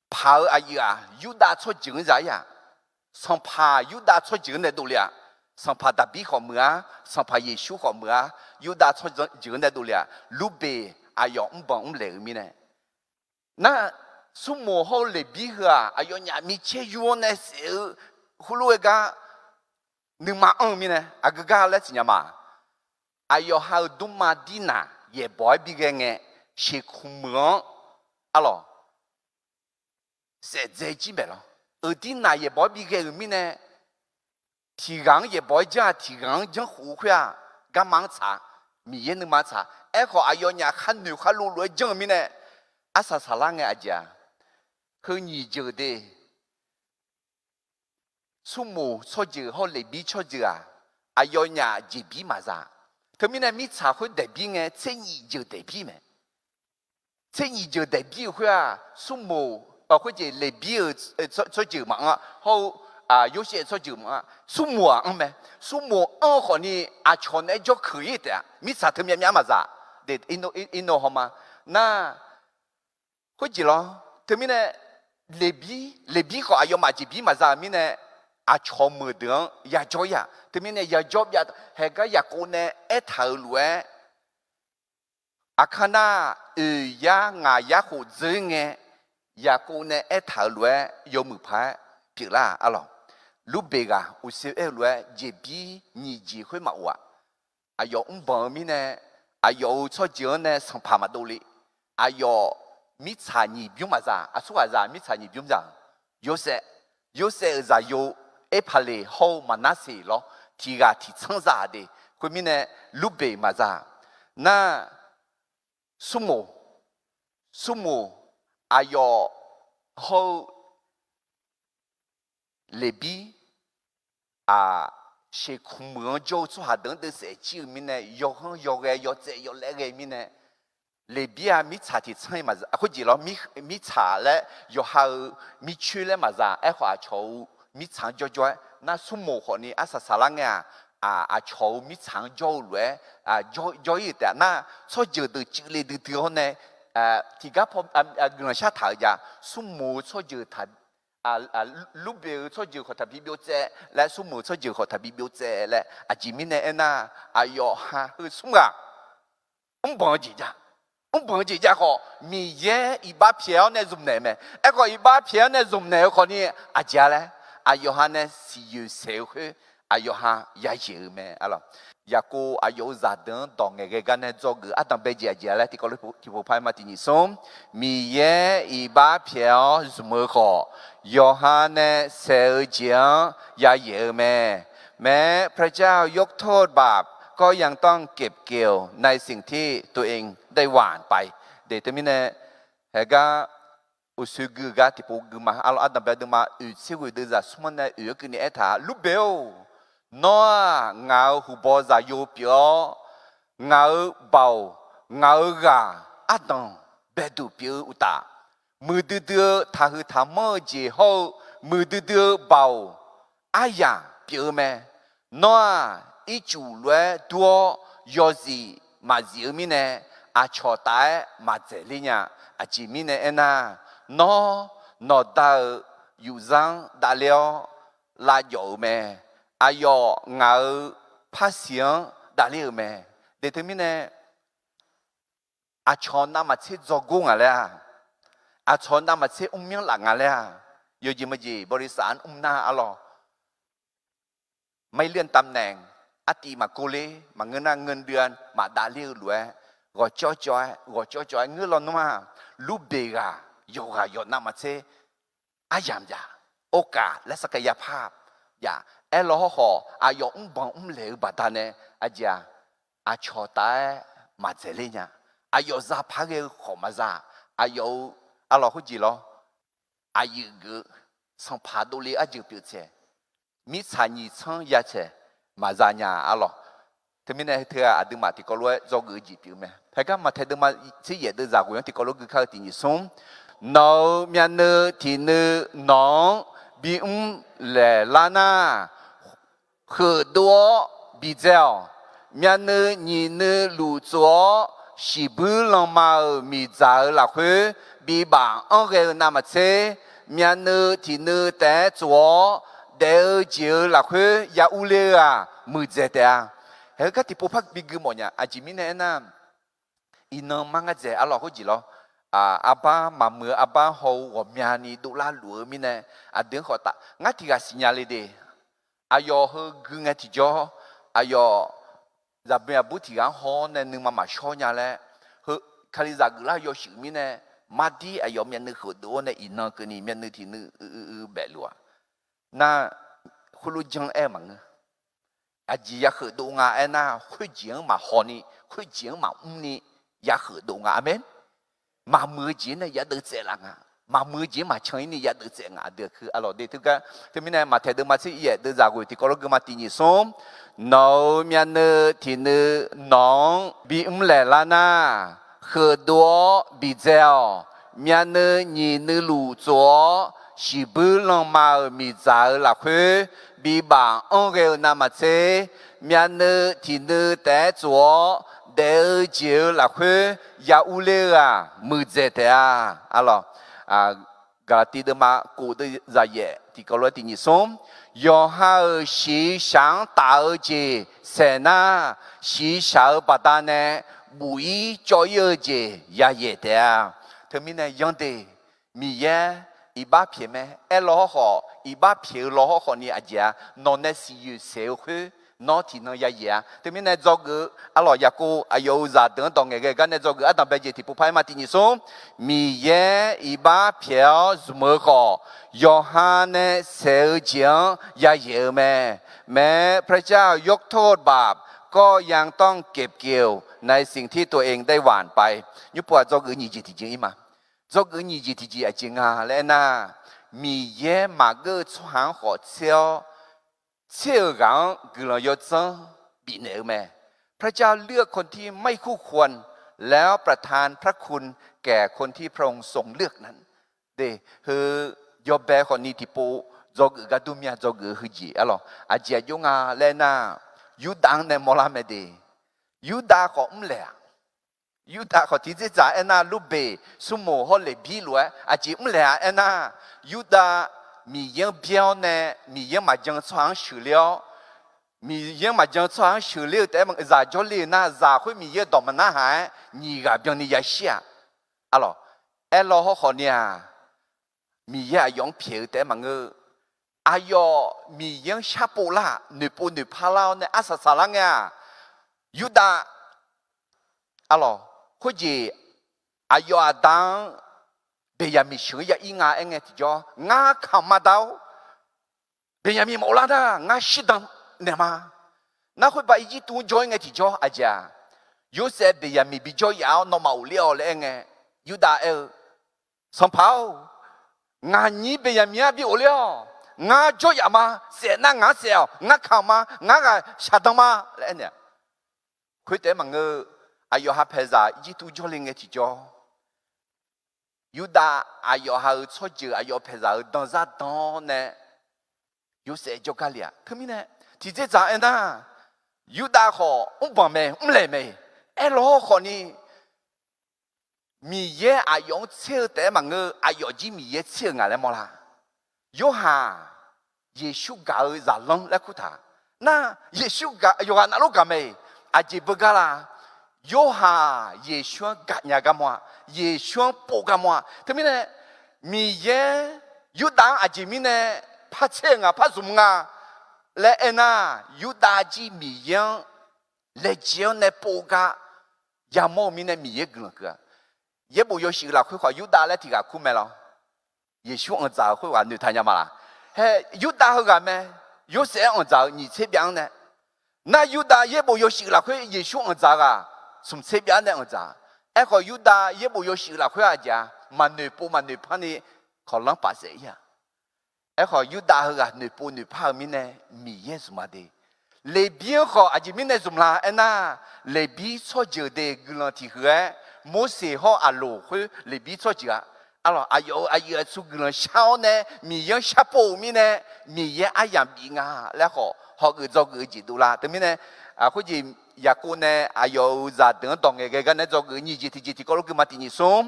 paq-eu aqyuif-aq, Yurdav tsawrjeuq-anr za-ir-aq, sanqpaq Yurdav tsawrjeuq-anr nae dovle-aq, sanqpaq Daqbir khawf meuq-ar, sanqpaq Yeqsur khawf meuq-ar, Yurdav tsawrjeuq-anr nae dovle-aq, Lurbeq aqyawf mrbanq mrlaeq-eu mirnae, nar, Smrmoq hawr-eu Leqbir heu-aq, aqyawfnyaf micaer yur-anr nae saef-eu heulof-aer gar nuima anr-eu mirnae, aqgeu gar laer siqnya ma. Aqyawf ha-euq dmrma Dirnaq yaeqbawq-aer bighae ngae, sheqkhmq meuq-anr, arlawq, saef dzae jir maeq lawr. Euq Dirnaq yaeqbawq-aer bighae-euq mirnae, tiq ghaq-anr yaeqbawq-aer janr-aq, tiq ghaq-anr janrkhof-eu khoer-aq, garma-anr tsaq, Miqyaer nuima tsaq. Aerkhawf, aqyawfnyaf khar noeq khar lov lof-aer janr-eu mirnae, arsaq saqlar ngae aqjeq-aq, heu nyiq jeuq de, Smrmoq tsawrjeuq hawr-eu Leqbir tsawrjeuq-aq, aqyawfnyaf jeqbir maqza. Teumirnae mirtsaq khoer daeqbir ngae, tser nyiq jeuq daeqbir mae. Tser nyiq jeuq daeqbir-eu khoer-aq, Smrmoq, khoerjeq Leqbir-euq tsawrjeuq maqanr-a, hawr-eu Yorsaev tsawrjeuq maqanr-a, Smrmoq-aq anr mae. Smrmoq anr-eu khawfni aqcawq naeq-aer jawrkeuq-ir taef-a. Mirtsaq teumyav myav maqza. Irnov hawma nar, khoerjeq lawr. Teumirnae Leqbir, Leqbir khawf aqyawfmaf jeqbir maqza-euq mirnae, aqcawq meuq deuq-anr yajawr-ir-aq. Teumirnae yajawr byav, haeqgar Yaqkov nae aertaq-euq lof-aer, Aqkar nar, oeq yar ngaq yar khof dzeur ngae, Yaqkov nae aertaq-euq lof-aer yawmuiq paq-aer pyeuflar-aq, arlawq. Lurbeq ghaq uqshoe aer-eu lof-aer jeqbir nyiq jeq khoer maqof-aq. Aqyawf mrbanq-eu mirnae, aqyawf-euq tsawrjeuq-anr nae sanqpaq maqdov le. Aqyawf mirtsaq nyiq bymr maqza. Aqsurghaq za mirtsaq nyiq bymr za-eu, Yorsaev, Yorsaev-euq zaqyo Erpaqleq hawr-eu Maqnarseq lawr, tiq ghaq tiq tsanr za-aq de. Khoermirnae, Lurbeq maqza. Nar, Smrmoq, Smrmoq aqyawf hawr-eu Leqbir, aq, sheqkhmq meuq-anr jawr-eu tsawrhaq deuq-anr deuvsaef jir-eu mirnae, yawghanr yawghae yawtsaev yawlaer ghae mirnae, Leqbir-aq mirtsaq tiq tsanr-ir maqza. Khoerjeq lawr, mirtsaq laer yawqha-euq mircoer laer maqza. Aerkhawf, aqcawq-euq mirtsaq-anr jawrjawr-aer nar, Smrmoq khawfni arsaq saqlar ngae-aq, aqcawq-euq mirtsaq-anr jawr-eu lof-aer jawr-ir-euq taef nar, tsawrjeuq deuq cuivle duidui-awr nae tiqgar paw guiqlanq shar taq-euq jav. Smrmoq-eu tsawrjeuq taq, Lurbeq-euq tsawrjeuq khawf taqbi byov tsaev laer, Smrmoq-eu tsawrjeuq khawf taqbi byov tsaev laer. Aqjeq mirnae aernar, aqyawf ha heu smr ghaq mrbanq-eu jeq jav. Mrbanq-eu jeq jav khawf, Miqyaer iqbax pyaeq-awr nae zmqnaeq-eu mae. Aerkhawf, iqbax pyaeq-awr nae zmqnaeq-eu khawfni aqjeq-a laer, aqyawf ha nae siqyoeq saeq-eu khoer, aqyawf ha yayaeq-eu mae, arlawq. Yaqkov aqyawf-euq zaqdeuq-anr dawq ngaeqghae gar nae dzawgeuf ardanq bae jeq aqjeq-a laer tiqkawv lof tiqpov par-aer ma tiq nyiq smr. Miqyaer iqbax pyaeq-awr zmq-eu khawf, yawqha nae saeq-eu jeq-anr yayaeq-eu mae. แม้พระเจ้ายกโทษบาป ก็ยังต้องเก็บเกี่ยวในสิ่งที่ตัวเองได้หว่านไป Teumirnae, haeqgar uqshoe gui-eu gar tiqpov gui ma. Arlawq, ardanq bae deuvma oeq tser ghoeq deuvzaq smr-anr nae oeq-anr keuvni aertaq-a, Lurbeq-or, nawr-aq ngaq-euq huqbaw zaqyo pyeuf-awr, ngaq-euq baoq, ngaq-euq ghaq ardanq baeduq pyeuf-eu uqtaf, muiqdui dui-eu taqhuiq taqmanr-eu jeq hawr-eu muiqdui dui-eu baoq aryaq pyeuf-eu mae. Nawr-aq, ircuf lof-aer dur-awr yawzif maqzif-eu mirnae, aqcawq taf-aer maqdzaeq ler nya. Aqjeq mirnae aernar, nawr nawqda-euq yufzar-anr davler-awr lavjawf-eu mae. Aqyawf ngaq-euq parsiq-anr davler-euq mae. Deq teumirnae, aqcawq navmaqtser dzawgor ngaq laer-aq, aqcawq navmaqtser mrmyanr laf nga laer-aq, yawqjeq maqjeq บริษัท-anr mr nar, arlawq, ไม่เลื่อนตำแหน่ง, artiv maqkov ler, maqngeur nar เงินเดือน maqdav ler-eu lof-aer, ghawqcawv cawv-aer, ghawqcawv cawv-aer ngeur lawnmr-a. Lurbeq ghaq yawqghaq yawq navmaqtser aryamq yaf, โอกาส laer sarkar yapar yaf. Aerlaw hawrkhawf, aqyawf mrbanq mrlaeq-eu baqdanae aqjeq-aq, aqcawq taf-aer maqdzaeq ler nya. Aqyawf zapar ghae-eu khawf maqza. Aqyawf-euq arlawq khoerjeq lawr, aqyuif geuf-eu Sanqpaq dovle arjeuq pyeuf tsaeq, mirtsaq nyiq tsanr ya tsaeq maqza nya, arlawq. Teumirnae heu teughaq aqduimaf tiqkawv lof-aer dzawgeuf-eu jeq pyeuf-eu mae. Haegar Maqtaeq deuvma tser yaef deuvzaq ghoeq-anr tiqkawv lof gui kar-eu tiq nyiq smr. Nawq-euq myavnuiv tiq nuiv nawq-anr bimr laeqlar nar, heufdov-awr bidzae-awq. Myavnuiv nyiq nuiv luf tsof-awr, shiqbuir lanma-euq miqdzaq-euq lafkhoer bibaf anr ghae-eu navmaqtser, myavnuiv tiq nuiv taef-aer tsof-awr, daef-eu jeq-euq lafkhoer ya urler-eu-aq, muiqdzaeq taef-a. Haeq-eu gar tiqpov par bi gui mawf nya. Aqjeq mirnae aernar, iqnan mar ngar dzaeq arlawq khoerjeq lawr. Arbar maqmuiq-eu arbar haw-eu ghawqmyani dovlar luf-eu mirnae, aqdui-anr khawf taf ngar tiq ghaq siqnya le de. Aqyawf heu gui ngae tiqjawr, aqyawf zaqboeq aqbur tiq ghaq-anr haw-awr nae nuima maqshawr nya laer, heu Kalizaq geuflar yawshuif mirnae, mardir aqyawf myavnuiv kheufdov-awr nae iqnan keuvni myavnuiv tiq nuiv uiv uiv uiv baef luf-aq. Nar, khoerlof janr aer-eu maqngeur. Aqjeq ya kheufdov nga aernar, khoerjeq-anr maqhaw ni, khoerjeq-anr maqmr ni ya kheufdov nga. Aqmeq. Maqmuiq-eu jeq nae ya deuvtsaev laf nga. Maqmuiq-eu jeq maqcan-ir ni ya deuvtsaev nga. Aqdui-aq arlawq de teugar. Teumirnae Maqtaeq deuvma tser yaef deuvzaq ghoeq tiqkawv lof geuma tiq nyiq smr, nawq-euq myavnuiv tiq nuiv nawq-anr bimr laeq lar nar, kheufdov-awr bidzae-awq. Myavnuiv nyiq nuiv luf tsof-awr, shiqbuir lanma-euq miqdzaq-euq lafkhoer bibaf anr ghae-eu navmaqtser, myavnuiv tiq nuiv taef-aer tsof-awr, daef-eu jeq-euq lafkhoer ya urler-eu-aq, muiqdzaeq taef-a. Arlawq, Gaqlaqtiv deuvma kof deuvzaq yaef tiqkawv lof-aer tiq nyiq smr, yawqha-euq shiqshaq-anr taf-eu jeq saeq nar, shiqshaq-euq baqdanae buf-ir cawv-ir-eu jeq yayaeq taef-a. Teumirnae yanr de, Miqyaer iqbax pyaeq mae. Aerlaw hawrkhawf iqbax pyaeq-eu law hawrkhawf ni aqjeq-a, nawq nae siqyoeq saeq-eu khoer nawr tiqnan yayaeq-a. Teumirnae dzawgeuf-eu arlawq Yaqkov aqyawf-euq zaqdeuq-anr dawq ngaeq ghae gar nae dzawgeuf ardanq bae jeq tiqpov par-aer ma tiq nyiq smr, Miqyaer iqbax pyaeq-awr zmq-eu khawf, yawqha nae saeq-eu jeq-anr yayaeq-eu mae. แม้พระเจ้ายกโทษบาป ก็ยังต้องเก็บเกี่ยวในสิ่งที่ตัวเองได้หว่านไป Nymrpov-aq dzawgeuf nyiq jeq tiqjeq-ir ma. Dzawgeuf nyiq jeq tiqjeq aqjeq nga laer aernar, Miqyaer maqgeur-eu tsawrhaq-anr khawf tser-awr, tser-euq ghaq-anr guiqlanq yawdzanr bifnaeq-eu mae. พระเจ้าเลือกคนที่ไม่คู่ควร แล้วประทานพระคุณแก่คนที่พระองค์ทรงเลือกนั้น Heu, yawbae khawfni tiqpov dzawgeuf gar dur mir-a. Dzawgeuf-eu heujeq arlawq aqjeq aqjox nga laer aernar, Yurdav-anr nae mawrlar mae de. Yurdav khawf mrlaeq-aq, Yurdav khawf tiqdzer dzaq aernar, Lurbeq, Smrmuiq hawr Leqbir lof-aer aqjeq mrlaeq-a aernar, Yurdav Miqyaer-anr byaer-awr nae Miqyaer-anr maqjan-eu tsawrhaq-anr sheuqler-awr, Miqyaer-anr maqjan-eu tsawrhaq-anr sheuqler-eu taef-aer maqngeur, zaq jawrle-eu nar zaq khoer Miqyaer-eu dawq maqnar haq-aer nyiq ghaq byanni yashir-aq. Arlawq, aerlaw hawrkhawf ni-aq, Miqyaer aqyawf-anr pyaeq-eu taef-aer maqngeur, aqyawf Miqyaer-anr sharpov lar-aq, noeqpov noeqpar lar-awr nae arsaq saqlar ngae-aq, Yurdav, arlawq, khoerjeq aqyawf aqda-anr Beqyaqmiq sheuq-anr ya ir nga aer ngae tiqjawr, ngar kamq ma da-or, Beqyaqmiq maqghov lar nar ngar shirdan naeq ma. Nar khoer ba Irjirtuv-anr jawr-ir ngae tiqjawr aqjeq-aq, Yorsaev Beqyaqmiq bijawr yaf-awr nawmaf ghofler-awq laer aer ngae, Yurdav aer-eu, Sanqpaq-or, ngaq nyir Beqyaqmiq-anr bi ghofler-awq. Ngar jawr yaf ma. Saef nar ngaq-anr saef-awq. Ngar kamq ma. Ngar ghaq shaqdan ma laer aer naeq-a. Khoertaef-aer maqngeur, aqyawf ha paeqzaq Irjirtuv jawrle ngae tiqjawr, Yurdav aqyawf ha-euq tsawrjeuq aqyawf paeqzaq-euq danzar dan-awr nae Yorsaev jawrgar le-aq. Teumirnae tiqdzer dzaq aernar, Yurdav khawf mrbanq mae, mrlaeq mae. Aerlaw hawrkhawf ni Miqyaer aqyawf-anr tser-eu taef-aer maqngeur, aqyawf jir Miqyaer tser-euq nga laer mawrlar. Yorhaq, Yeqsur gaq-eu zaqlanr laer kurtaq. Nar, Yeqsur gaq, yawqghaq navluf gaq mae-iq, aqjeq beugar la? Yorhaq Yeqsur-anr gaqnya gar mawr-a. Yeqsur-anr pov gar mawr-a. Teumirnae Miqyaer Yurdav-anr aqjeq mirnae par tser-euq nga, par zmq nga laer aernar, Yurdav jir Miqyaer-anr laejae-anr nae pov gar yamawr-eu mirnae Miqyaer guiqlanq keuv-a. Yaerbof yawshuif lafkhoer khawf Yurdav laer tiq ghaq kur mae lawr. Yeqsur anqdzaq-euq khoerghaq noeqtaq nya ma laq? Hae, Yurdav heughaq mae. Yorsaev-aer anqdzaq-euq nyiq tser byav-anr nae, nar Yurdav yaerbof yawshuif lafkhoer Yeqsur anqdzaq-eu ghaq smq tser byav nae anqdzaq. Aerkhawf Yurdav yaerbof yawshuif lafkhoer aqjeq-a, maqnoeq pov maqnoeq par ni kawqlanr paf saef-ir-a. Aerkhawf Yurdav heughaq noeqpov noeqpar-eu mirnae Miqyaer zmq-a de. Leqbir-anr khawf aqjeq mirnae zmq la aernar, Leqbir tsawrjeuq de guiqlanq tiq huiq-aer, Morseq hawr Aqloq khoer Leqbir tsawrjeuq-a. Arlawq, aqyawf-euq aqyuif aqtsu guiqlanq shar-awr nae Miqyaer-anr sharpov-euq mirnae, Miqyaer aryamq bif nga laer khawf hawgeuf dzawgeuf-eu jeq dovlar. Teumirnae, khoerjeq Yaqkov nae aqyawf-euq zaqdeuq-anr dawq ngaeqghae gar nae dzawgeuf nyiq jeq tiqjeq tiqkawv lof gui ma tiq nyiq smr.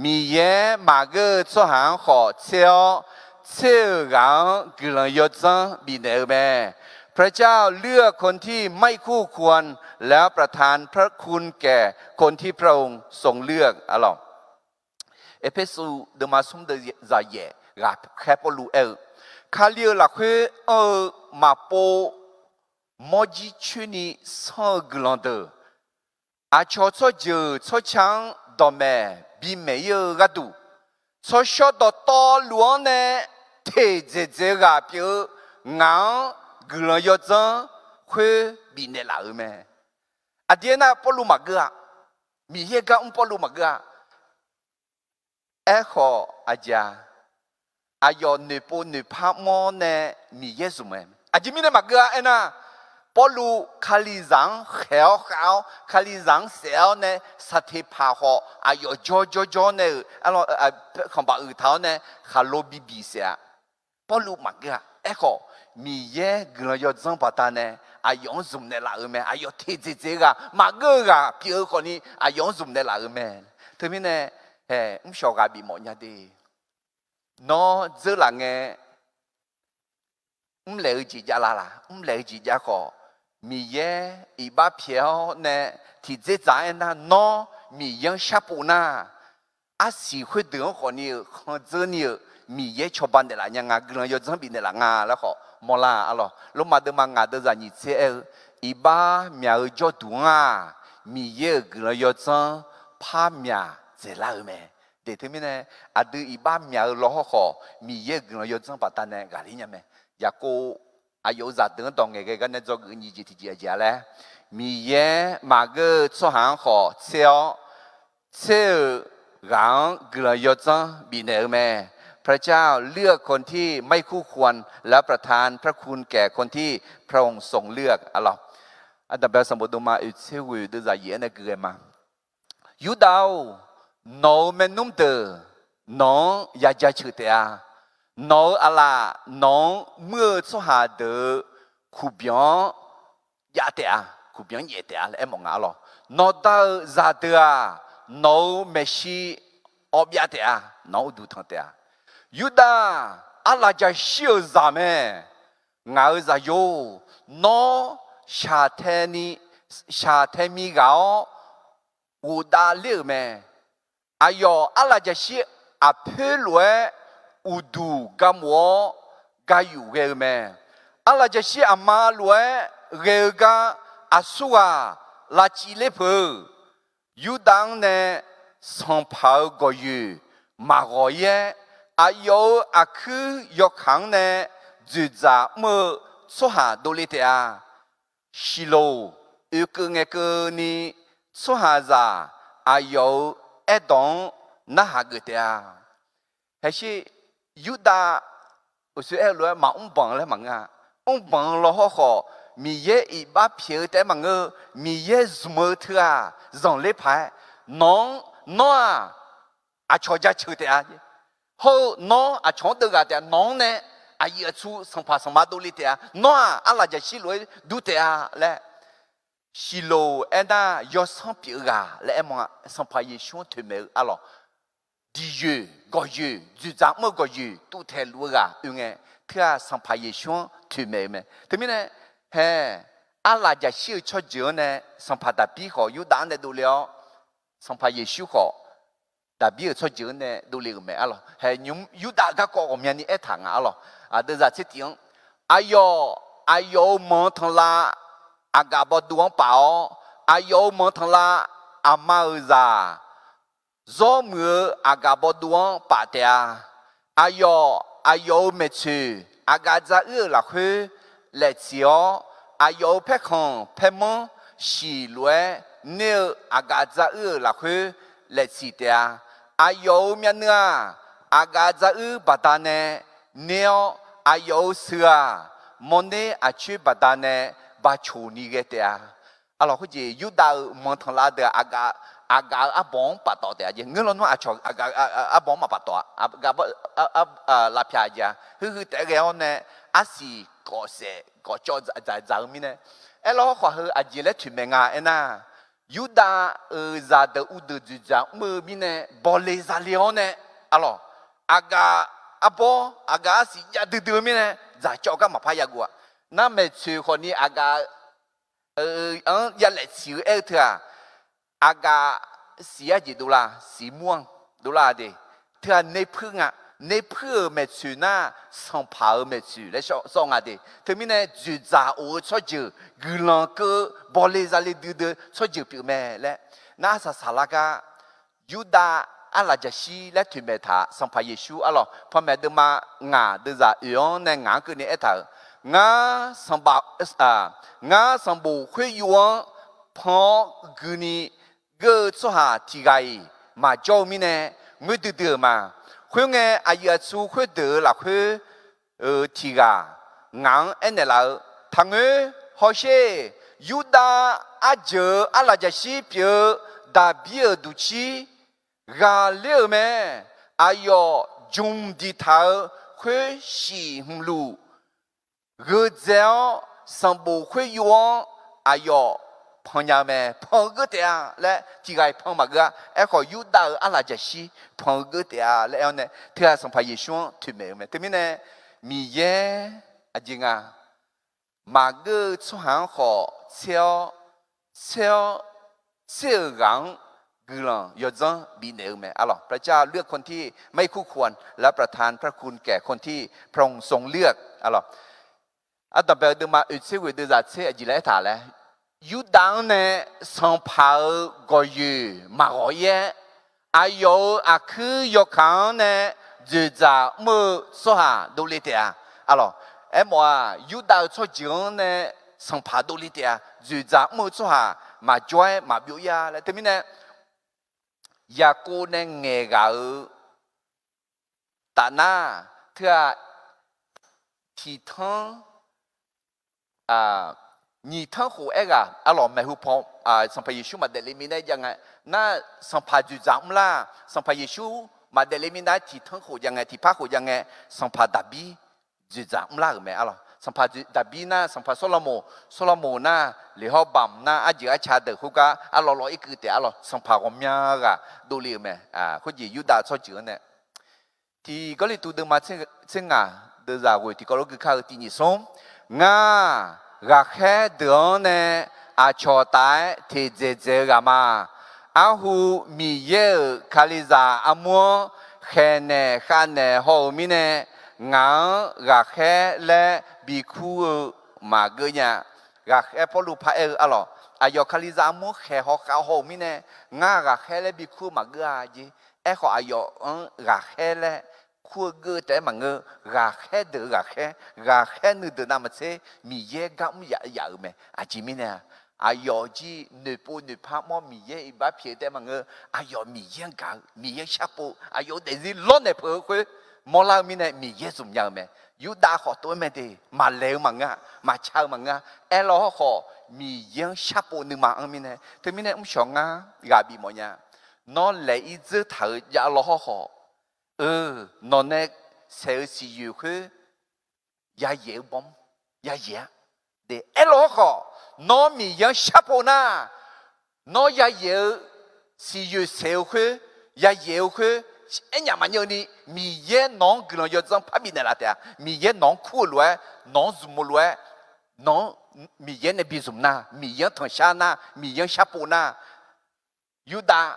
Miqyaer maqgeur-eu tsawrhaq-anr khawf tser-awr, tser-euq ghaq-anr guiqlanq yawdzanr bifnaeq-eu mae. พระเจ้าเลือกคนที่ไม่คู่ควร แล้วประทานพระคุณแก่คนที่พระองค์ทรงเลือก arlawq. Erpersu deuvma smr deuv zaqyaef ghaqkhaer Pawrluv aer-eu, Kali-euq lafkhoer anr-eu maqpov mawrjir coerni sanr-eu guiqlanq deuq, aqcawq tsawrjeuq tsawrca-anr dawqmaeq bimaeq ir-eu gharduq, tsawrshawr dawqtawvluf-anr nae teq dzaeq dzaeq-eu ghaq pyeuf-eu ngaq-anr guiqlanq yawdzanr khoer bifnaeq laf-euq mae. Aqdui aernar, Pawrluv maqgeur-a. Miqyaer gar mr Pawrluv maqgeur-a. Aerkhawf aqjeq-a, aqyawf noeqpov noeqpar mr-awr nae Miqyaer zmq mae. Aqjeq mirnae maqgeur-a aernar, Pawrluv Kalizaq-anr khaeq-awr khav-awr, Kalizaq-anr saef-awr nae saqteqpaq khawf aqyawf jawr jawr jawr nae-euq, khanqbaq uiq taq-awr nae khaqlo bibiq saef-a. Pawrluv maqgeur-a. Aerkhawf, Miqyaer guiqlanq yawdzanr baqdanae aqyawf-anr zmq naeqlaf-euq mae. Aqyawf teq dzaeq dzaeq-eu ghaq, maqgeur-eu ghaq pyeuf-eu khawfni aqyawf-anr zmq naeqlaf-euq mae. Teumirnae, hae, mrshawq ghaq bifmawf nya de. Nawr dzeurlaf ngae, mrlaeq-eu jeq jav la laq? Mrlaeq-eu jeq jav khawf, Miqyaer iqbax pyaeq-awr nae tiqdzerdzaq aernar, nawr Miqyaer-anr sharpov nar, arsiq khoerdeuq-anr khawfni-euq khanqdzeur ni-euq Miqyaer cawba naeqlaf nya nga, guiqlanq yawdzanr bifnaeq laf nga laer khawf mawrlar-a arlawq. Lormav deuvma ngaq deuvzaq nyiq tser aer-eu, iqbax myaq-eu jawrduq-anr-aq, Miqyaer-euq guiqlanq yawdzanr par myaq dzaeqlar-eu mae. De teumirnae, aqdui iqbax myaq-eu lawhawr khawf, Miqyaer-euq guiqlanq yawdzanr baqdanae ghaqler nya mae. Yaqkov aqyawf-euq zaqdeuq-anr dawq ngaeqghae gar nae dzawgeuf nyiq jeq tiqjeq aqjeq-a laer, Miqyaer maqgeur-eu tsawrhaq-anr khawf tser-awr, tser-euq ghaq-anr guiqlanq yawdzanr bifnaeq-eu mae. พระเจ้าเลือกคนที่ไม่คู่ควร แล้วประทานพระคุณแก่คนที่พระองค์ทรงเลือก arlawq. Aqdaq bae sanqbof deuvma oeq tser ghoeq deuvzaq yaef-aer nae gui ghae ma. Yurdav-or, nawq-euq maernmr deuq nawq-anr ya jaceuq taef-a. Nawq-euq aqlaf nawq-anr muir-eu tsawrhaq deuq-euq kuqbyanq-anr jav taef-a. Kuqbyanq-anr nyaef taef-a laer aermawf nga arlawq. Nawqda-euq zaqdeuq-aq, nawq-euq maeqshi awv byav taef-a. Nawq-anr uqduq tanq taef-a. Yurdav, arlaf jaqshir-euq zaq mae. Ngaq-euq zaqyo-or, nawr shaqtae ni, shaqtae mi ghaq-awr ghofdav ler-euq mae. Aqyawf arlaf jaqshir aqpoer lof-aer uqduq ga mof-awr ga yuf ghae-eu mae. Arlaf jaqshir aqma lof-aer ghae-eu gar aqsurghaq lavcivler peuq-eu, Yurdav-anr nae sanqpaq-euq gawqyoeq maqghawq-ir-aer, aqyawf-euq aqkuir yawkaq-anr nae dzoeqdzaq mr-eu tsawrhaq dovle taef-a. Shiqloq oekeuv ngaekeuvni, tsawrhaqzaq aqyawf-euq aerdawq-anr narhaq geuf taef-a. Haeqshir, Yurdav uqshoe aer-eu lof-aer maqmr banq laer maqngeur-a. Mr banq-eu lawhawr khawf, Miqyaer iqbax pyaeq-eu taef-aer maqngeur-eu, Miqyaer zmq-eu teughaq zanqler paq-aer, nawq-anr, nawr-aq, aqcawq jaceuq taef-a. Hawr-eu nawr aqcawq-anr deuvghaq taef-a. Nawq-anr nae aqyuif aqtsu sanqpaq sanqma dovle taef-a. Nawr-aq, arlaf jaqshir lof-aer dur taef-a laer. Shiqloq aernar, yawsanr pyeuf-eu ghaq laer aermawf-a. Sanqpaq Yeqsur-anr toeqmaeq-eu arlawq. Diqyoeq gawqyoeq, dzoeqdzaq mr-eu gawqyoeq tuvtaeq luf-eu ghaq oe ngae, teughaq Sanqpaq Yeqsur-anr toeqmaeq-eu mae. Teumirnae, hae, arlaf jaqshir-eu tsawrjeuq-anr nae Sanqpaq Daqbir khawf Yurdav-anr nae dovle-awr, Sanqpaq Yeqsur khawf Daqbir-euq tsawrjeuq-anr nae dovle-euq mae arlawq. Hae, nymq-mr Yurdav garkawv ghawqmyani aertaq nga arlawq. Aqdeuvzaq tser tif-anr, aqyawf, aqyawf-euq manq tanqlav aqgaf bawduv-anr paf-awr, aqyawf-euq manq tanqlav aqma-euq zaq zawrmuiq-eu aqgaf bawduv-anr paf taef-a. Aqyawf, aqyawf-euq maeqtsoeq aqgaf dzaruir-euq lafkhoer laeq tsiq-awr, aqyawf-euq paerkhanq paermanr shiq lof-aer ner-eu aqgaf dzaruir-euq lafkhoer laeq tsiq taef-a. Aqyawf-euq myavnuiv-aq, aqgaf dzaruir baqdanae ner-awr, aqyawf-euq seuq-aq, mawrner aqcoer baqdanae bacoq ni ghae taef-a. Arlawq, khoerjeq Yurdav-euq manq tanqlav deuq-aq, aqgaf, aqgaf-euq arbawq-anr paftawf taef-a jeq. Ngeur lawnmr aqcawq aqgaf arbawq-anr maqpaftawf-a. Aqgaf, lavpyaq jeq-aq, huiqhuiq taef-aer ghae-awr nae, arsiq kawf saef kawf cawv dzaq dzaq-eu mirnae, aerlawr hawrkhawf heu aqjeq laer toeqmaeq nga aernar, Yurdav-euq zaqdeuq uvdeuq dzoeqdzaq mr-eu mirnae bawle zale-awr nae, arlawq, aqgaf arbawr aqgaf arsiq jav duidui-eu mirnae dzaq cawv gar maqpar yageuf-a. Nar maeqtsoeq khawfni aqgaf-anr yalaef siq-eu aer-eu teu-aq, aqgaf siq-aer jeq dovlar, siq mur-anr dovlar-a de. Teu-aq, nerpuir nga. Nerpuir-euq maeqtsoeq nar, sanqpaq-euq maeqtsoeq laer sawr nga de. Teumirnae dzoeqdzaq of-eu tsawrjeuq, guiqlanq keuv-eu bawle zale duidui-eu tsawrjeuq pyeuf mae laer nar, arsaq saqlar gar Yurdav arlaqjaqshir laer toeqmaeq taq Sanqpaq Yeqsur arlawq, panmaeq deuvma ngaq deuvzaq oeq-anr nae ngaq-anr keuvni aertaq-euq, Ngar sanqpaq, ngar sanqbof khoeryuv-anr pan-awr guini geur-eu tsawrhaq tiq ghaq-iq maqjawr-eu mirnae, ngoer duidui-euq ma. Khoerngae, aqyuif aqtsu khoerdeuq-euq lafkhoer-euq tiq ghaq ngaq-anr aernaeq laf-eu, Taqngoer, hawsher. Yurdav arjeuq-euq arlaqjaqshir pyeuf-eu Daqbir-euq duqcir ghaqler-euq mae. Aqyawf jmq diqtaq-euq khoer shif hmq luf gheudzae-awr, sanqbof khoeryuv-anr aqyawf pannya-eu mae. Pan-eu geur taef-a laer tiq ghaq-iq pan maqgeur-a. Aerkhawf, Yurdav-euq arlaqjaqshir pan-eu geur taef-a laer aer-awr nae, teu-aq Sanqpaq Yeqsur-anr toeqmaeq-eu mae. Teumirnae Miqyaer aqjeq nga maqgeur-eu tsawrhaq-anr khawf tser-awr, tser-awr, tser-euq ghaq-anr guiqlanq yawdzanr bifnaeq-eu mae arlawq. พระเจ้าเลือกคนที่ไม่คู่ควร แล้วประทานพระคุณแก่คนที่พระองค์ทรงเลือก arlawq. Ardanqbae-eu deuvma oeq tser ghoeq deuvzaq tser aqjeq laer aertaq laer, Yurdav-anr nae sanqpaq-euq gawqyoeq maqghawq-ir-aer, aqyawf-euq aqkuir yawkaq-anr nae dzoeqdzaq mr-eu tsawrhaq dovle taef-a. Arlawq, aermawf-aq, Yurdav-euq tsawrjeuq-anr nae sanqpaq dovle taef-a. Dzoeqdzaq mr-eu tsawrhaq maqjawr-aer maqbyov-ir-a laer. Teumirnae Yaqkov nae ngaeq ghaq-eu tafnar, teu-aq, tiq tanr, nyiq tanr khof aerghaq arlawq maeqhu paw, Sanqpaq Yeqsur maqdaef le mirnae jav ngae, nar sanqpaq dzoeqdzaq mrlar, Sanqpaq Yeqsur maqdaef le mirnae tiq tanr khof jav ngae, tiq par khof jav ngae, sanqpaq Daqbir dzoeqdzaq mrlar-euq mae arlawq. Sanqpaq Daqbir nar sanqpaq Sawrlaqmoq, Sawrlaqmoq nar Leqhawrbamq nar arjeuq arca deuq khoergar arlawq lawq-ir keuv taef arlawq. Sanqpaq ghawqmya ghaq dovle-euq mae. Khoerjeq Yurdav tsawrjeuq-anr nae Tiq Gawrliqtu deuvma tser ngaq deuvzaq ghoeq tiqkawv lof gui kar-eu tiq nyiq smr, Ngar, ghaqkhaer deuq-anr nae aqcawq taf-aer teqdzaeq dzaeq-eu ghaq ma. Arhu Miqyaer-euq Kalizaq armur-anr khaeqnaeq khavnaeq haw-euq mirnae, ngaq-anr ghaqkhaer laer bikur-eu maqgeur nya. Ghaqkhaer Pawrluv paraer-eu arlawq, aqyawf Kalizaq armur-anr khaeq haw khav haw-euq mirnae, ngar ghaqkhaer laer bikur-eu maqgeur-a jeq. Aerkhawf, aqyawf-anr ghaqkhaer laer kur-eu geur taef-aer maqngeur. Ghaqkhaer deuq-eu ghaqkhaer, ghaqkhaer nuideuq navmaqtser Miqyaer gar mr yaf yaf-euq mae. Aqjeq mirnae-aq, aqyawf jir noeqpov noeqpar mawr Miqyaer iqbax pyaeq-eu taef-aer maqngeur. Aqyawf Miqyaer-anr gaq-eu, Miqyaer-anr sharpov, aqyawf daefzir lawrnaeq peuq-eu khoer mawrlar-eu mirnae Miqyaer zmq nya-euq mae. Yurdav khawf tov-aer mae de, maqlaeq-eu maqngeur-a, maqca-eu maqngeur-a. Aerlawr hawrkhawf, Miqyaer-anr sharpov nuima anr mirnae, teumirnae mrshawq ngar ghaq bif mawfnya. Nawr laeq-ir dzeur taq-euq javlawr hawrkhawf, eu, nawq nae saeq-eu siqyoeq khoer yayaeq-eu bawm, yayaeq-a. Aerlawr hawrkhawf, nawr Miqyaer-anr sharpov nar, nawr yayaeq-eu siqyoeq saeq-eu khoer, yayaeq-eu khoer, aernyaf maqnyeuv ni, Miqyaer nawq-anr guiqlanq yawdzanr parbif naeqlaf taef-a. Miqyaer nawq-anr kur-eu lof-aer, nawq-anr zmq-eu lof-aer, nawq-anr Miqyaer nae bi zmq nar, Miqyaer-anr tanqshar nar, Miqyaer-anr sharpov nar, Yurdav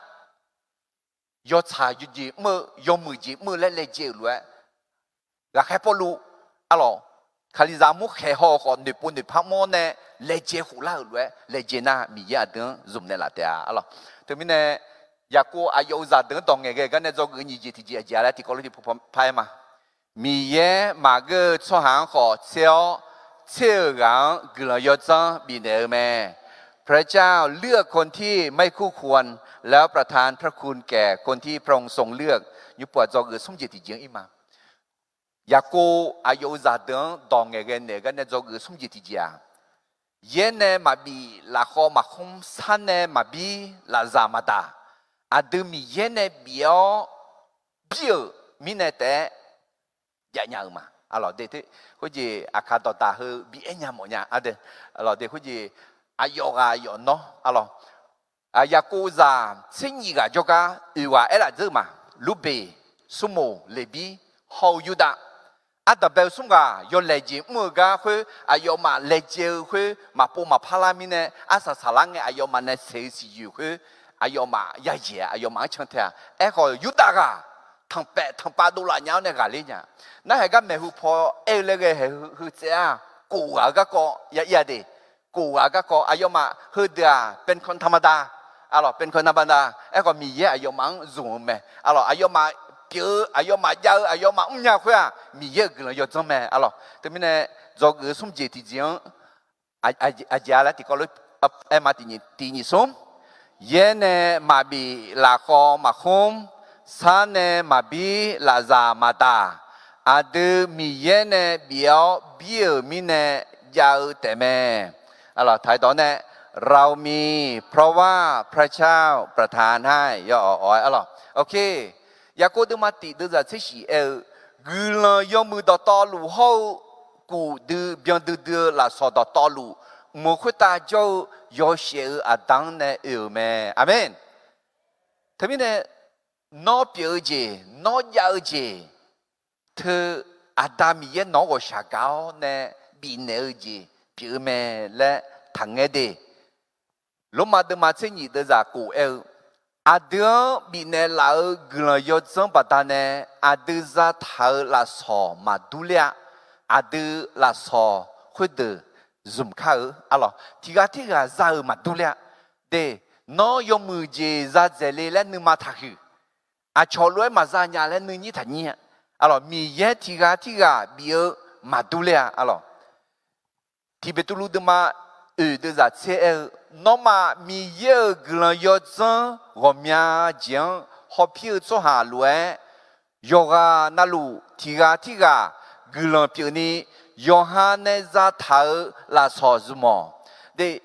yawtsaq yawjeq mr-eu, yawmuiq jeq mr-eu laer laejae-euq lof-aer, ghaqkhaer Pawrluv arlawq, Kalizaq armur khaeq haw-eu khawf noeqpov noeqpar mawr nae laejae khoflar-euq lof-aer laejae nar, Miqyaer aqdui-anr zmq naeqlaf taef-a arlawq. Teumirnae, Yaqkov aqyawf-euq zaqdeuq-anr dawq ngaeqghae gar nae dzawgeuf-eu nyiq jeq tiqjeq aqjeq-a laer tiqkawv lof tiqpov par-aer ma. Miqyaer maqgeur-eu tsawrhaq-anr khawf tser-awr, tser-euq ghaq-anr guiqlanq yawdzanr bifnaeq-eu mae. พระเจ้าเลือกคนที่ไม่คู่ควร แล้วประทานพระคุณแก่คนที่พระองค์ทรงเลือก Nymrpov-aq dzawgeuf smr jeq tiqjeq-anr ir ma. Yaqkov aqyawf-euq zaqdeuq-anr dawq ngaeqghae naeq-eu gar nae dzawgeuf smr jeq tiqjeq-aq, yaer nae maqbif, lafkhawv maqkhmr, sar nae maqbir, lafzaq maqdaq, aqdui Miqyaer nae bif-awr bir-euq mirnae taef-aer jav nya-eu ma. Aqlawq de, khoerjeq aqkaq dawqdaq heu bi aer nya mawf nya. Aqlawq de, khoerjeq aqyawf ghaq yawf nawr, aqlawq, Yaqkov zaq tser nyif ghaq jawrgar oeq ghaq aerlaf dzeur ma. Lurbeq, Smrmoq, Leqbir, hawr-eu Yurdav. Ardanqbae-eu smr ghaq yawlaeq jeq mr-eu gar khoer, aqyawfmaf laejae-eu khoer maqpov maqpar lar mirnae, arsaq saqlar ngae aqyawfmaf nae saeq-eu siqyoeq khoer, aqyawfmaf yayaeq-a, aqyawfmaf-anr can tae-a. Aerkhawf, Yurdav ghaq tanqpaef tanqpav dovlaf nya-awr nae ghaqler nya. Narhaq gar maeqhu paw aer-eu laer ghae haeq heu tsaev-a. Kof ghaq-eu garkawv ya ir-a de. Kof ghaq-eu garkawv aqyawfmaf heudeuq-aq, เป็นคนธรรมดา. Aqlawq, เป็นคนธรรมดา. Aerkhawf, Miqyaer aqyawfmaf-anr zmq-eu mae. Aqlawq, aqyawfmaf pyeuf-eu, aqyawfmaf jav-eu, aqyawfmaf mrnya khoer-aq, Miqyaer-euq guiqlanq yawdzanr mae. Aqlawq, teumirnae dzawgeuf-eu smr jeq tiqjeq-anr aqjeq-a laer tiqkawv lof-aer ma, tiqnyif smr. Yaer nae maqbif lafkhawv maqkhmr, sar nae maqbir lafzaq maqdaq, aqdui Miqyaer nae bif-awr bir-euq mirnae jav-eu taefmae. Aqlawq, ไทย dawq nae เรามี เพราะว่าพระเจ้าประทานให้ yaw-awq. Aqlawq, ok. Yaqkov deuvma tiq deuvzaq tser shif aer-eu, guiqlanq yawmuiq dawqtawvluf hawr-eu kuf dui byan duidui-eu lafsawq dawqtawvluf mq-eu khoertav jawr-eu yawshaef-eu aqda-anr nae oe-euq mae. Aqmeq. Teumirnae, nawr pyeuf-eu jeq, nawr jav-eu jeq, teu Aqda Miqyaer nawq-anr ghawqshaq gaq-awr nae bifnaeq-eu jeq pyeuf-eu mae laer taqngaer de. Lormav deuvma tser nyif deuvzaq kof aer-eu, aqdui-anr bifnaeq laf-euq guiqlanq yawdzanr baqdanae aqdui zataq-euq lafsawq maqdur ler-a. Aqdui lafsawq khoerdeuq zmq kar-eu. Aqlawq, tiq ghaq tirghaq za-euq maqdur ler-a. De, nawr yawmuiq jeq za dzaeq le laer nuima taqhuiq. Aqcawq lof-aer maqza nya laer nuinyir taqnyir-a. Aqlawq, Miqyaer tiq ghaq tirghaq bif-eu maqdur ler-a. Aqlawq, tiq Beqtuvluv deuvma oeq deuvzaq tser aer-eu, nawmaf Miqyaer-euq guiqlanq yawdzanr ghawqmya jeq-anr hawpir-eu tsawrhaq lof-aer, yawqghaq navluf tiq ghaq tirghaq guiqlanq pyeufni, yawqha nae zataq-euq lafsawq zmq-awq. De,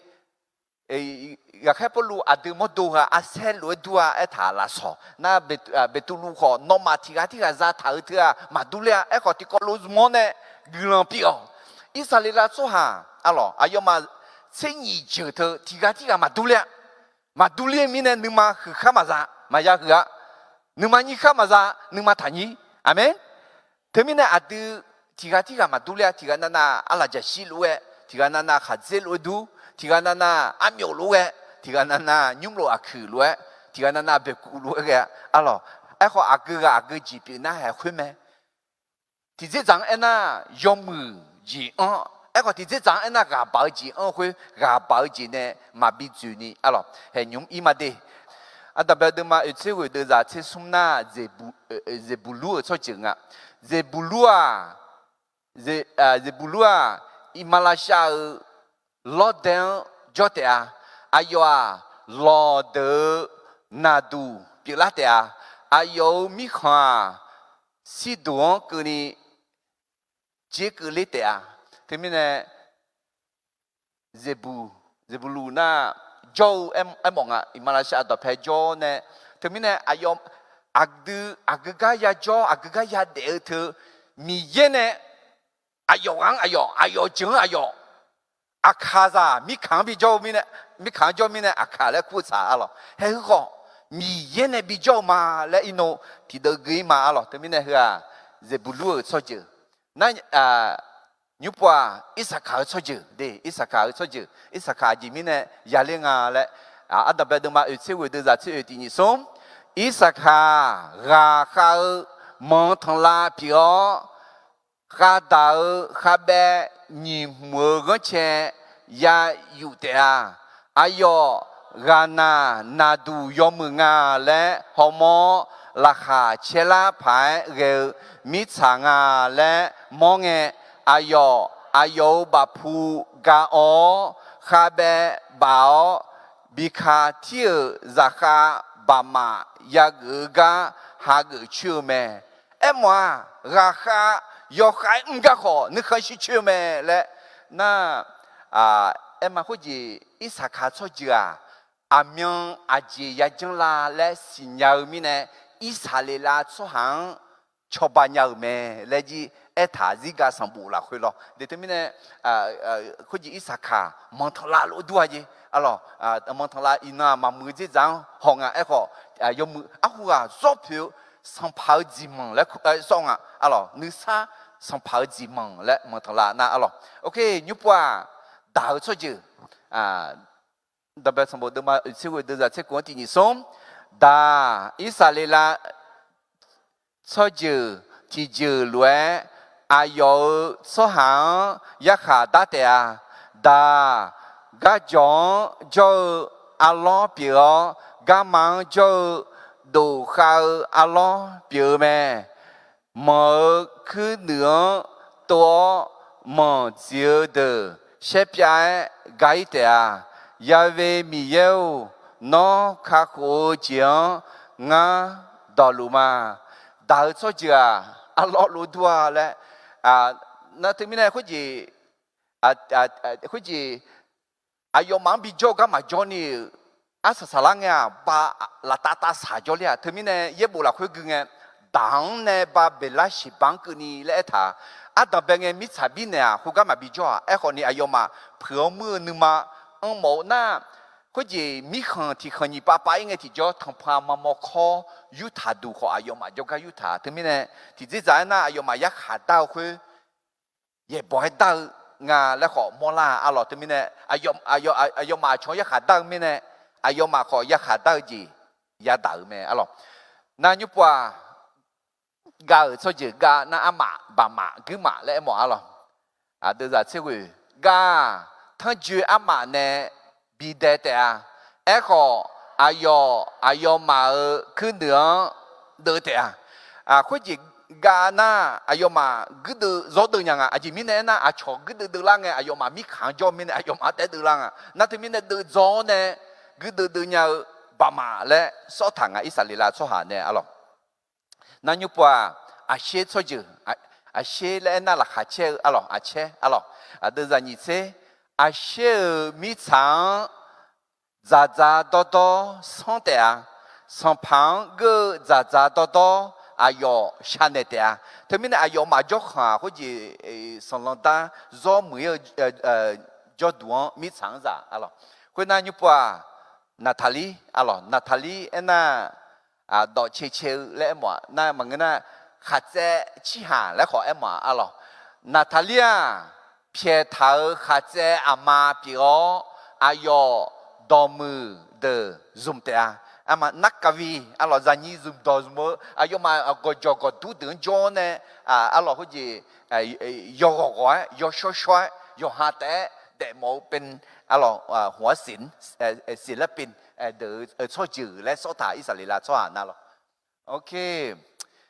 ghaqkhaer Pawrluv aqdui mawrdo heu-aq, arsaer lof-aer dur-a aertaq lafsawq nar, Beqtuvluv khawf nawmaf tiq ghaq tirghaq zataq-eu teu-aq maqdur ler-a. Aerkhawf, tiqkawv lof zmq-awr nae guiqlanq pyeuf-awq. Irsaqleqlav tsawrhaq, aqlawq, aqyawfmaf tser nyif jeuq teu tiq ghaq tirghaq maqdur ler-a. Maqdur ler-eu mirnae nuima huiq khar maqza, maqya huiq-a. Nuima nyir khar maqza, nuima taqnyir. Aqmeq. Teumirnae aqdui tiq ghaq tirghaq maqdur ler-a. Tiq ghaq navnav arlaqjaqshir lof-aer, tiq ghaq navnav khaqdzer lof-aer dur, tiq ghaq navnav armyawf lof-aer, tiq ghaq navnav nymrlof aqkuiq lof-aer, tiq ghaq navnav boeqkuv lof-aer ghae-a. Aqlawq, aerkhawf aqgeu ghaq aqgeu jeq pyeuf nar haeq khoer mae. Tiqdzerdzaq anr aernar, yawmuiq jeq anr. Aerkhawf, tiqdzerdzaq anr aernar, ghaq baq-eu jeq anr khoer, ghaq baq-eu jeq nae maqbi dzoeqni, aqlawq, haeq nymq-mr ir ma de. Aqdaq bae deuvma oeq tser ghoeq deuvzaq tser smr nar, Zeqbuqlur-euq tsawrjeuq nga. Zeqbuqlur-aq, Zeqbuqlur-aq, iqmalavshav-euq lawrdae-anr jawr taef-a. Aqyawf-aq, lawqdeuq-eu naqduq pyeuflar taef-a. Aqyawf-euq mirkhanq-aq, sirduq-anr keuvni jerkeuv ler taef-a. Teumirnae, Zeqbuq, Zeqbuqlur nar jawr-eu aermawf nga, iqmalavshav dawqpae jawr nae. Teumirnae aqyawf, aqdui aqgeu gar yajawr, aqgeu gar yadaef-eu teu, Miqyaer nae aqyawf ghaq-anr aqyawf, aqyawf jeuq-anr aqyawf, aqkaqzaq mirkhanq-anr bijawr-eu mirnae, mirkhanq-anr jawr mirnae aqkaq laer kur-eu tsaq, aqlawq. Haeq heu khawf, Miqyaer nae bijawr-eu ma laer irnov tiqdeuv gui-ir ma, aqlawq. Teumirnae heu-aq, Zeqbuqlur-euq tsawrjeuq. Nar, nymr pov-aq, Irsaqkaq-eu tsawrjeuq de, Irsaqkaq-eu tsawrjeuq, Irsaqkaq aqjeq mirnae yaler nga laer, Aqdaq bae deuvma oeq tser ghoeq deuvzaq tser oeq tiq nyiq smr, Irsaqkaq ghaqkhav-eu manq tanqlav pyeuf-awr, khavdaq-eu khavbaev nyiq hmq-eu ghanrcae ya yuf taef-a. Aqyawf ghaqnaq naqduq yawmuiq nga laer hawmawr-awr, laqkhaq caerlar paq-aer ghae-eu mirtsaq nga laer mawr ngae, aqyawf, aqyawf-euq bafpu ga awv-awr, khavbaev baf-awr, biqkaq tir-euq zaqkhav baqmaf yageuf-eu gar hageuf coer-eu mae. Aermawf-aq, ghaqkhav yawkhav-aer mr gar khawf nuikhanr shir coer-eu mae laer nar, aerma khoerjeq Irsaqkaq tsawrjeuq-aq, aqmyan aqjeq yajanr la laer siqnya-eu mirnae, Irsaqleqlav tsawrhaq-anr cawba nya-euq mae laer jir aertaq zirga sanqbof lafkhoer lawr. De teumirnae, khoerjeq Irsaqkaq manqtanqlav lof dur-a jeq, arlawq, manqtanqlav iqnan-aq maqmuiq-eu dzerdzaq-anr hawnga. Aerkhawf, yawmuiq arhu ghaq zawr poeq-eu sanqpaq-eu jeq manq laer sawr nga, arlawq. Nuisar sanqpaq-eu jeq manq laer manqtanqlav nar, arlawq. Oke, nymrpov-aq, daq-eu tsawrjeuq, Daqbae sanqbof deuvma oeqtser ghoe deuvzaq tser kof-anr tiq nyiq smr, daq, Irsaqleqlav tsawrjeuq tiqjeuq lof-aer, aqyawf-euq tsawrhaq-anr yarkhaq dar taef-a. Daq, garjawq-anr jawr-eu arlawr pyeuf-awr, garma-anr jawr-eu dof khav-eu arlawr pyeuf-eu mae. Manq-euq kuirnuiv-anr tov-awr, manq dziq-eu deuq shaer pyav-aer ga-ir taef-a. Ya've Miqyaer-or, nawr kakhof-eu jeq-anr ngar dawqluf ma. Daq-eu tsawrjeuq-aq, arlawr lof dur-a laer. Nar teumirnae khoerjeq, khoerjeq aqyawfmaf-anr bijawr-eu gar maqjawr ni-euq arsaq saqlar ngae-aq, ba laftav tavsaq jawrler-aq. Teumirnae yaerbof lafkhoer gui ngae, daq-anr nae ba Beqlar Sheqba-anr keuvni laer aertaq-a. Ardanqbae ngae mirtsaq birnaeq-aq, khoergar maqbi jawr-aq. Aerkhawfni aqyawfmaf puiq-awr muir-eu nuima anr mawf-eu nar, khoerjeq mirkhanq tiqkhanq nyiq pav pav-ir ngae tiqjawr tanqpanq mamawr kawr yurtaq duq khawf aqyawfmaf jawrgar yurtaq. Teumirnae tiqdzerdzaq aernar, aqyawfmaf yarkhaq dar-eu khoer yaeqbawq-aer dar-eu nga laer khawf mawrlar-a, arlawq. Teumirnae aqyawfmaf aqcawq-anr yarkhaq dar-eu mirnae, aqyawfmaf khawf yarkhaq dar-eu jeq yadaq-euq mae, arlawq. Nar nymrpov-aq, gav-euq tsawrjeuq gav nar, armaf, baqmaf, guirmaf laer aermawf, arlawq. Aqdui zaq tser ghoeq gav-aq, tanrjoe armaf nae bidae taef-a. Aerkhawf, aqyawf aqyawfmaf-euq kuirnuiv-anr deuv taef-a. Khoerjeq gav nar, aqyawfmaf guirdeuv zawr deuv nya nga. Aqjeq mirnae aernar, aqcawq guirdeuv deuvlar ngae, aqyawfmaf mirkhanq-anr jawr mirnae aqyawfmaf-anr taef-aer deuvlar nga. Nar teumirnae deuv dzawr-awr nae guirdeuv deuv nya-eu baqmaf laer sawrtaq nga, Irsaqleqlav tsawrhaq nae, arlawq. Nar nymrpov-aq, aqsher tsawrjeuq, aqsher laer aernar laqkhaq caer-eu, arlawq, aqcaer, arlawq. Aqdui zaq nyiq tser, aqsher-euq mirtsaq-anr dzaqdzaq dawrdawr sanr taef-a. Sanqpaq-anr geur-eu dzaqdzaq dawrdawr aqyawf shar naeq taef-a. Teumirnae aqyawfmaf jawrkhanq-aq, khoerjeq sanqlanq dar zawr muiq-ir-eu jawrduq-anr mirtsaq-anr zaq, arlawq. Khoernar nymrpov-aq, Naqtaqlir, arlawq, Naqtaqlir aernar, dawq cae cae-eu laer aermawf-a. Nar maqngeur nar, khaqtsaev cirhaq laer khawf aermawf-a, arlawq. Naqtaqlir-aq, pyaeq taq-euq khaqtsaev aqma pyeuf-awr, aqyawf dawqmuiq deuq zmq taef-a. Arma narkavi, arlawq, zaqnyiq zmq dawq zmq-eu aqyawfmaf gawqjawq gawqdur deuq-anr jawr-awr nae, arlawq, khoerjeq yawghawq ghawq-aer, yawshawr shawr-aer, yawqha taef-aer daefmawf-eu pyn, arlawq, hmq-awr siq, siqlar pyn deuq-eu tsawrjeuq laer sawrtaq, Irsaqleqlav tsawrhaq nar lawq. Oke.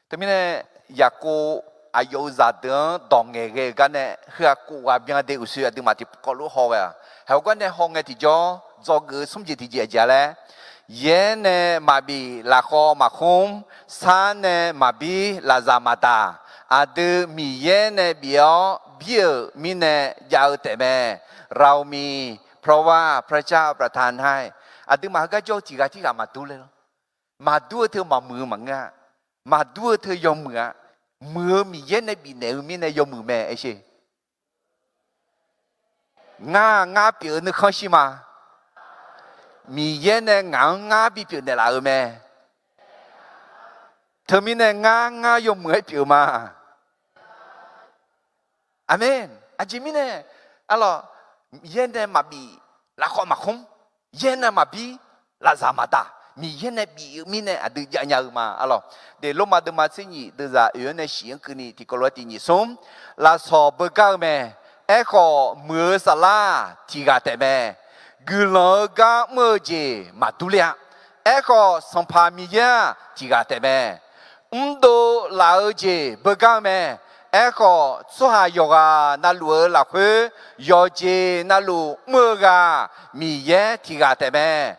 Teumirnae, Yaqkov aqyawf-euq zaqdeuq-anr dawq ngaeqghae-eu gar nae heu-aq, kov ghaq byan de uqshoe aqduimaf tiqkawv lof haw ghae-aq. Haiq-eu gar nae haw ngae tiqjawr dzawgeuf-eu smr jeq tiqjeq aqjeq-a laer, yaer nae maqbif lafkhawv maqkhmr, sar nae maqbir lafzaq maqdaq, aqdui Miqyaer nae bif-awr bir-euq mirnae jav-eu taefmae. เรามีพระว่าพระเจ้าประทานให้. Aqduimaf heugar jawr-eu tiq ghaq tirghaq maqdur le lawr. Maqdur-eu teu maqmuiq-eu maqngeur-a. Maqdur-eu teu yawmuiq-a. Muiq-eu Miqyaer nae bifnaeq-eu mirnae yawmuiq mae, aer sher. Ngar, ngar pyeuf-eu nuikhanr shir ma. Miqyaer nae ngaq-anr ngar bipyeuf naeqlaf-euq mae. Teumirnae ngar, ngar yawmuiq-aer pyeuf-eu ma. Aqmeq. Aqjeq mirnae, arlawq, yaer nae maqbif, lafkhawf maqkhmr, yaer nae maqbir, lafzaq maqdaq, Miqyaer nae bif-eu mirnae aqdui jav nya-eu ma, arlawq. Deq, Lormav deuvma tser nyiq deuvzaq oeq-anr nae shiq-anr keuvni tiqkawv lof-aer tiq nyiq smr, lafsawq beugar-eu mae. Aerkhawf, muiq-eu saflar tiq ghaq taefmae. Guiqlanq-eu gar mr-eu jeq maqdur ler-a. Aerkhawf, Sanqpaq Miqyaer-aq, tiq ghaq taefmae. Mrdov laf-eu jeq beugar-eu mae. Aerkhawf, tsawrhaq yawqghaq navluf-eu lafkhoer, yawqjeq navluf mr-eu ghaq, Miqyaer tiq ghaq taefmae.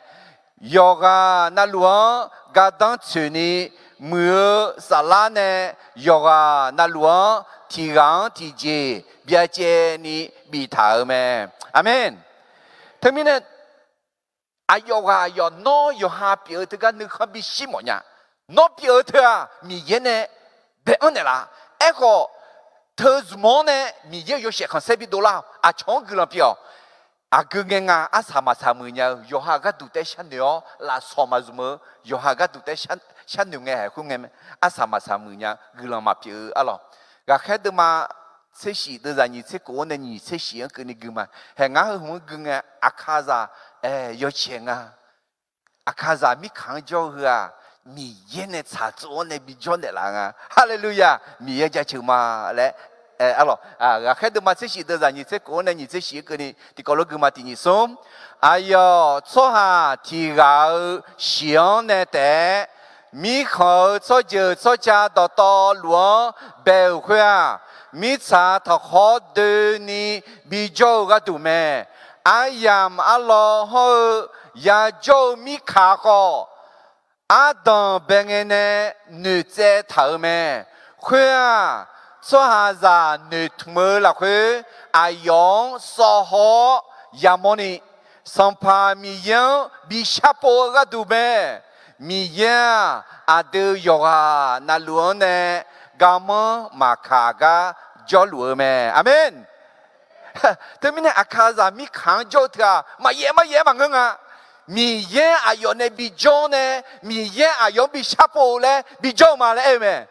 Yawqghaq navluf-anr gardanr tsoeqni, muiq-eu saflar nae yawqghaq navluf-anr tiq ghaq-anr tiqjeq byacaevni biftaq-euq mae. Aqmeq. Teumirnae, aqyawf ghaq aqyawf nawr yawqha pyeuf-eu teugar nuikhanr bishir mawfnya. Nawr pyeuf-eu teu-aq, Miqyaer nae bae-anr naeqlaf. Aerkhawf, Teu zmq-anr nae Miqyaer-euq yawshaef khanqsaer bi dovlar-awq. Aqcawq-anr guiqlanq pyeuf-awq. Aqgeu ngae nga arsaq maqsaq muiq nya-eu yawqha gharduq taef sharnoeq-awr lafsawq maqzmq-eu yawqha gharduq taef sharnoeq ngae haeq khoerngae, arsaq maqsaq muiq nya guiqlanq maqpyeuf-eu arlawq. Ghaqkhaer deuvma tser shif deuvzaq nyiq tser kof-anr nae nyiq tser shif-anr keuvni gui ma. Haeq ngar heu hmq-anr gui ngae, Aqkaqzaq, ae, yawcaeq nga. Aqkaqzaq mirkhanq-anr jawr-eu heu-aq, Miqyaer nae tsaqtsov-anr nae bijawr naeqlaf-eu nga. Haleluya! Miqyaer jaceuq ma laer, ae, arlawq, ghaqkhaer deuvma tser shif deuvzaq nyiq tser kof-anr nae nyiq tser shif-anr keuvni tiqkawv lof gui ma. Tiq nyiq smr, aqyawf tsawrhaq tiq ghaq-euq shiq-anr nae taef-aer, mirkhanq-euq tsawrjeuq tsawrca dawqtawvluf-anr bae-euq khoer-aq, mirtsaq taqkhawr doeni bijawr-eu gharduq mae. Aryamq arlawr hawr-eu yajawr-eu mirkaq khawf, ardanq bae ngae nae noeqtsaev taq-euq mae. Khoer-aq, tsawrhaqzaq noeqtmq-eu lafkhoer aqyawf-anr sawv haw-awr yamawrni, Sanqpaq Miqyaer-anr bi sharpov-eu gharduq mae. Miqyaer-aq, aqdui yawqghaq navluf-anr nae garmanr maqkaq gar jawrluf-eu mae. Aqmeq. Teumirnae Aqkaqzaq mirkhanq-anr jawr-eu teu-aq, maqyaef maryaef-aer maqngeur nga. Miqyaer aqyawf nae bijawr nae, Miqyaer aqyawf-anr bi sharpov-eu laer bijawr-eu ma laer aer-eu mae.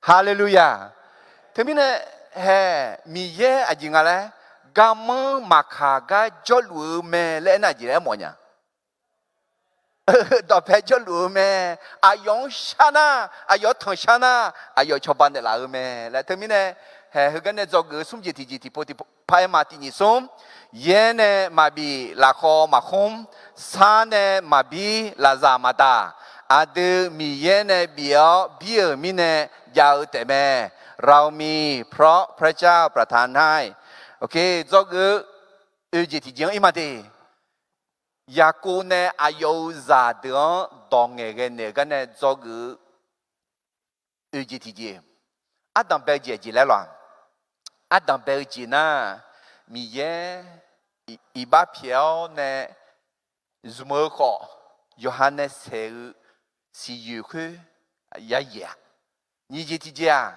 Haleluya! Teumirnae hae, Miqyaer aqjeq nga laer, garmanr maqkaq gar jawrluf-eu mae laer aernar, aqjeq laer mawf nya. Dawqpae jawrluf-eu mae. Aqyawf-anr shar nar, aqyawf-anr tanqshar nar, aqyawf cawba naeqlaf-eu mae laer. Teumirnae hae, heugar nae dzawgeuf-eu smr jeq tiqjeq tiqpov tiqpov par-aer ma. Tiq nyiq smr, yaer nae maqbif, lafkhawv maqkhmr, sar nae maqbir, lafzaq maqdaq, aqdui Miqyaer nae bif-awr bir-euq mirnae jav-eu taefmae. เรามีเพราะพระเจ้าประทานให้ Dzawgeuf-eu oeq jeq tiqjeq-anr ir ma de. Yaqkov nae aqyawf-euq zaqdeuq-anr dawq ngaeqghae naeq-eu gar nae dzawgeuf-eu oeq jeq tiqjeq, ardanq bae-eu jeq aqjeq laer lawq. Ardanq bae-eu jeq nar, Miqyaer iqbax pyaeq-awr nae zmq-eu khawf, yawqha nae saeq-eu siqyoeq khoer yayaeq-a. Nyiq jeq tiqjeq-aq,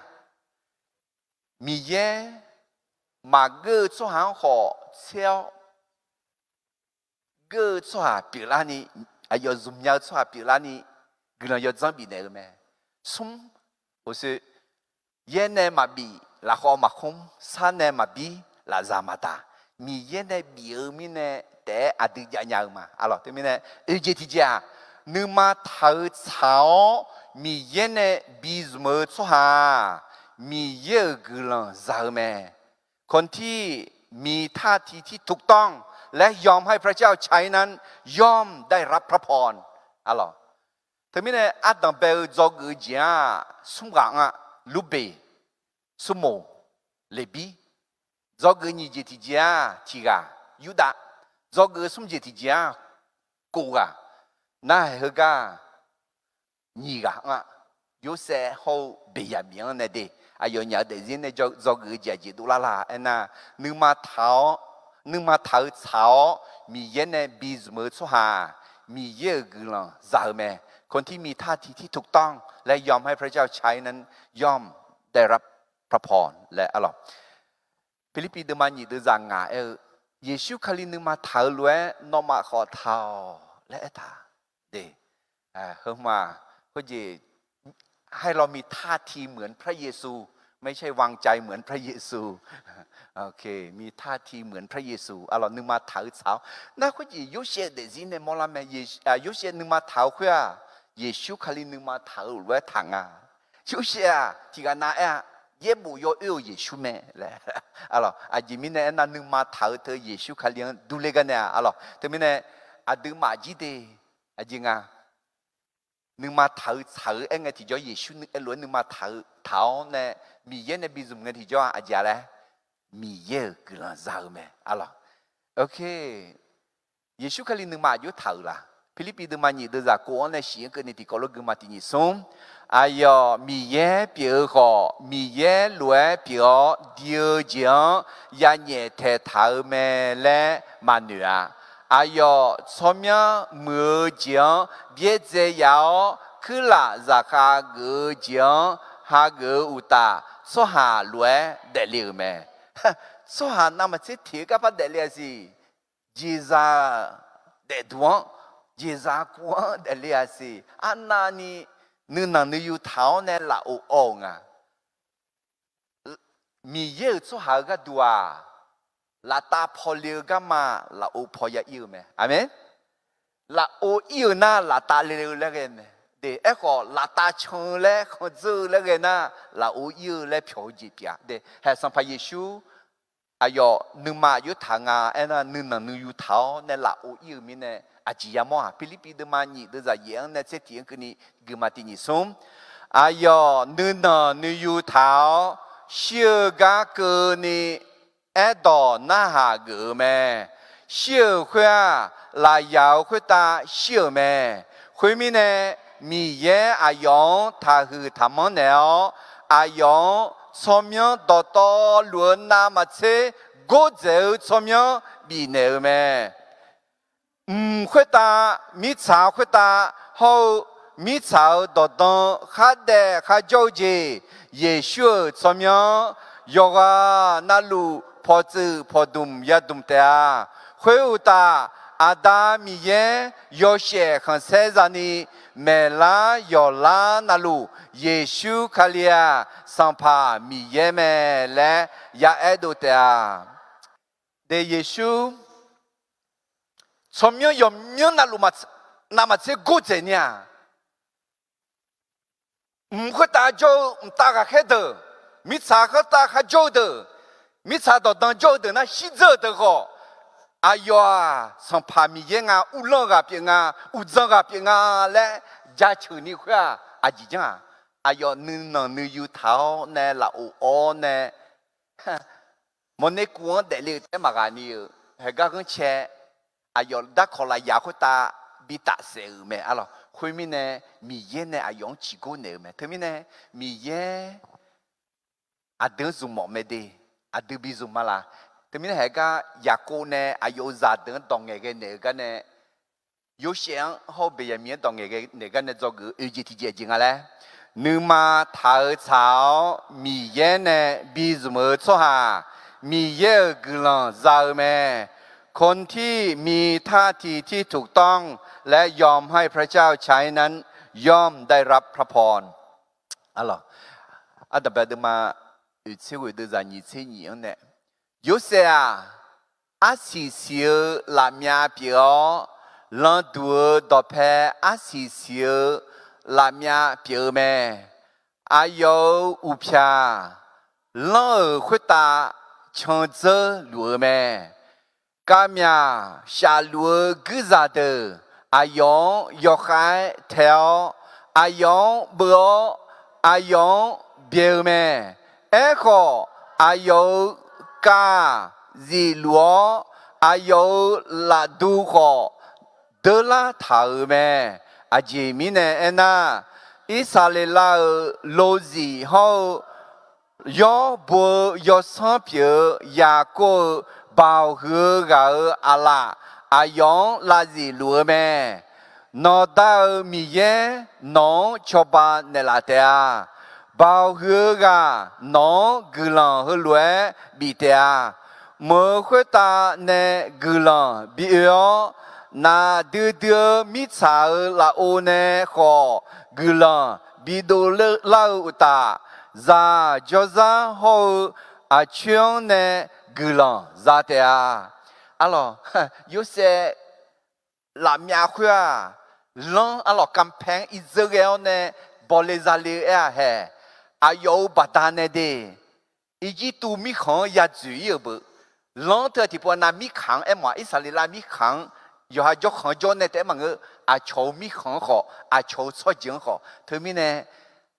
Miqyaer maqgeur-eu tsawrhaq-anr khawf tser-awr, geur-eu tsawrhaq pyeuflarni, aqyawf zmqnya-eu tsawrhaq pyeuflarni, guiqlanq yawdzanr bifnaeq-eu mae. Smr, oqsoe, yaer nae maqbif, lafkhawv maqkhmr, sar nae maqbir, lafzaq maqdaq, Miqyaer nae bif-eu mirnae taef-aer aqdui javnya-eu ma. Arlawq, teumirnae oeq jeq tiqjeq-aq, nuima taq-eu tsaq-awr Miqyaer nae bizmq-eu tsawrhaq-aq, Miqyaer-euq guiqlanq za-eu mae. คนที่มีท่าทีที่ถูกต้องและยอมให้พระเจ้าใช้นั้นย่อมได้รับพระพร Arlawq, teumirnae ardanq bae-eu dzawgeuf-eu jeq-aq, smr ghaq anr-a. Lurbeq, smrmoq, Leqbir. Dzawgeuf nyiq jeq tiqjeq-aq tiq ghaq, Yurdav. Dzawgeuf smr jeq tiqjeq-aq, kof ghaq. Narhaq heugar nyiq ghaq anr-a. Yorsaev hawr-eu Beqyaqmiq-anr nae de, aqyawfnyaf-eu daefzir nae dzawgeuf-eu jeq aqjeq dovlar la aernar, nuima taq-awr, nuima taq-eu tsaq-awr Miqyaer nae bizmq-eu tsawrhaq, Miqyaer-euq guiqlanq za-eu mae. คนที่มีท่าทีที่ถูกต้องและยอมให้พระเจ้าใช้นั้นย่อมได้รับพระพร laer arlawq. Pirlirpiv deuvma nyiq deuvzaq ngaq aer-eu, Yeqsur Kali nuima taq-eu lof-aer nawmaf khawf taq-awq laer aertaq de. Heumaf khoerjeq, ให้เรามีท่าทีเหมือนพระเยซู ไม่ใช่วางใจเหมือนพระเยซู มีท่าทีเหมือนพระเยซู arlawq, nuima taq-eu tsaq-awr. Nar khoerjeq Yorsaev-eu daefzir nae mawrlar mae. Yorsaev nuima taq-eu khoer-aq, Yeqsur Kali nuima taq-eu lof-aer taq nga. Yorsaev-aq tiq ghaq nav aer-a, yaerbof yawoer-euq Yeqsur mae laer. Arlawq, aqjeq mirnae aernar, nuima taq-eu teu Yeqsur Kali-anr durler gar nae-a. Arlawq, teumirnae aqduimaf jir de, aqjeq nga, nuima taq-eu tsaq-eu aer ngae tiqjawr Yeqsur lof-aer nuima taq-eu taq-awr nae, Miqyaer nae bizmq ngae tiqjawr-aq aqjeq-a laer, Miqyaer-euq guiqlanq za-eu mae. Arlawq, Yeqsur Kali nuima aqjox taq-euq laq? Pirlirpiv deuvma nyiq deuvzaq kof-anr nae shif-anr keuvni tiqkawv lof gui ma. Tiq nyiq smr, aqyawf Miqyaer pyeuf-eu khawf, Miqyaer lof-aer pyeuf-awr di-eu jeq-anr yanyaef taeqtaq-eu mae laer maqnoeq-a. Aqyawf tsawrmyanr muiq-eu jeq-anr byaerdzae yaf-awr, kuirlaf zaqkhav geuf-eu jeq-anr hageuf-eu uqtaf, tsawrhaq lof-aer daefle-euq mae. Tsawrhaq navmaqtser tiq-eu garpar daefle-a siq. Jeqzaq daefduq-anr, jeqzaq kuv-anr daefle-a siq. Arnavni nuinanq nuiyu taq-awr nae lafov awv-euq nga. Miqyaer-euq tsawrhaq-eu gharduq-aq, laftav pawle-eu garma lafov paw ya ir-eu mae. Aqmeq. Lafov ir-eu nar laftav le-eu laer ghae mae. De, aerkhawf laftav can-eu laer khanqdzeur-eu laer ghae nar, lafov ir-eu laer pyawq-eu jeq pyeuf-a. De, haeq Sanqpaq Yeqsur aqyawf nuima aqjox taq nga aernar, nuinanq nuiyu taq-awr nae lafov ir-eu mirnae aqjeq yamawr-aq, Pirlirpiv deuvma nyiq deuvzaq yaef-anr nae tser tiq-anr keuvni, guiqma tiq nyiq smr. Aqyawf nuinanq nuiyu taq-awr shir-eu gar keuvni aerdawq narhaq geuf-eu mae. Shir-euq khoer-aq, lafyaq-euq khoertav shir-euq mae. Khoermirnae, Miqyaer aqyawf-anr taqhuiq taqmanr naeq-awr, aqyawf-anr tsawrmyanr dawqtawvluf-eu navmaqtser gordzaeq-eu tsawrmyanr bifnaeq-eu mae. Mq khoertav, mirtsaq khoertav hawr-eu, mirtsaq-euq dawqdan khardaef kharjawr-eu jeq, Yeqsur-euq tsawrmyanr yawqghaq navluf pawqtsuif pawqdmq yadmq taef-a. Khoeruqtaf, Aqda Miqyaer yawshaef khanqsaer zani maeqlar yawqlar navluf, Yeqsur Kali-aq, Sanqpaq Miqyaer mae laer yaaer dov taef-a. De, Yeqsur tsawrmyanr yawqmyanr navluf, navmaqtser gordzaeq ni-aq, mq khoertav jawr-eu mqtav ghaqkhaer deuq, mirtsaq khoertav kharjawr-eu deuq, mirtsaq dawqdan jawr-eu deuq nar shirdzeur-euq deuq khawf, aqyawf-aq Sanqpaq Miqyaer nga, uvlanr ghaq pyeuf nga, uqdzan ghaq pyeuf nga laer jaceuq ni khoer-aq, aqjeq janr-aq, aqyawf nuinanq nuiyu taq-awr nae lafov awr nae mawrner kuv-anr daefle-eu taef-aer maqghaq ni-euq haeqgar ghanrcae, aqyawf darkawq lafyaq khoertav bi tafsaef-euq mae. Arlawq, khoermirnae Miqyaer nae aqyawf-anr ciqgor naeq-euq mae. Teumirnae Miqyaer aqdui-anr zmq mawf mae de, aqdui bi zmq ma laq. Teumirnae haeqgar Yaqkov nae aqyawf-euq zaqdeuq-anr dawq ngaeqghae naeq-eu gar nae, Yorsaev-anr hawr-eu Beqyaqmiq-anr dawq ngaeqghae naeq gar nae dzawgeuf-eu oeq jeq tiqjeq aqjeq nga laer, nuima taq-eu tsaq-awr Miqyaer nae bi zmq-eu tsawrhaq, Miqyaer-euq guiqlanq za-eu mae. คนที่มีท่าทีที่ถูกต้อง และยอมให้พระเจ้าใช้นั้น ย่อมได้รับพระพร. Arlawq, Ardanqbae deuvma oeq tser ghoeq deuvzaq nyiq tser nyiq-anr nae, Yorsaev-aq, arsiq siq-eu lafmyav pyeuf-awr, landuq-eu dawqpae arsiq siq-eu lafmyav pyeuf-eu mae. Aqyawf-euq uqpyaq lanr-euq khoertav candzeur luf-eu mae. Kavmyaq shafluf-eu guirzaq deuq aqyawf-anr yawkhav-aer tae-awr, aqyawf-anr beuv-awr, aqyawf-anr byae-eu mae. Aerkhawf, aqyawf-euq kav-aq zifluf-awr, aqyawf-euq lafdu khawf deurlar taq-euq mae. Aqjeq mirnae aernar, Irsaqleqlav-euq lozif hawr-eu yawr bo-eu yawsanr pyeuf-eu Yaqkov-euq baoq huiq-eu ghaq-euq aqlaf aqyawf-anr lavzif luf-eu mae. Nawqda-euq Miqyaer nawq-anr cawba naeqlaf taef-a. Baoq huiq-eu ghaq nawq-anr guiqlanq heulof-aer bif taef-a. Mq-euq khoertav nae guiqlanq bi oe-awr, nafdui dui-eu mirtsaq-euq lafov nae khawf guiqlanq bidov lar-eu uqtaf, zaq jawrzar hawr-eu aqcoer-anr nae guiqlanq za taef-a. Arlawq, Yorsaev lafmyav khoer-aq, lanr arlawq kanpae-anr irdzeur ghae-awr nae bawle zale-eu aer-aq haeq, aqyawf-euq baqdanae de, Irjirtuv mirkhanq-anr yadzoeq ir-euq beu. Lanr teu tiqpov nav mirkhanq-anr aermawf-aq, Irsaqleqlav mirkhanq-anr yawqha jawrkhanq jawr nae taef-aer maqngeur, aqcawq-euq mirkhanq-anr khawf, aqcawq-euq tsawrjeuq-anr khawf. Teumirnae,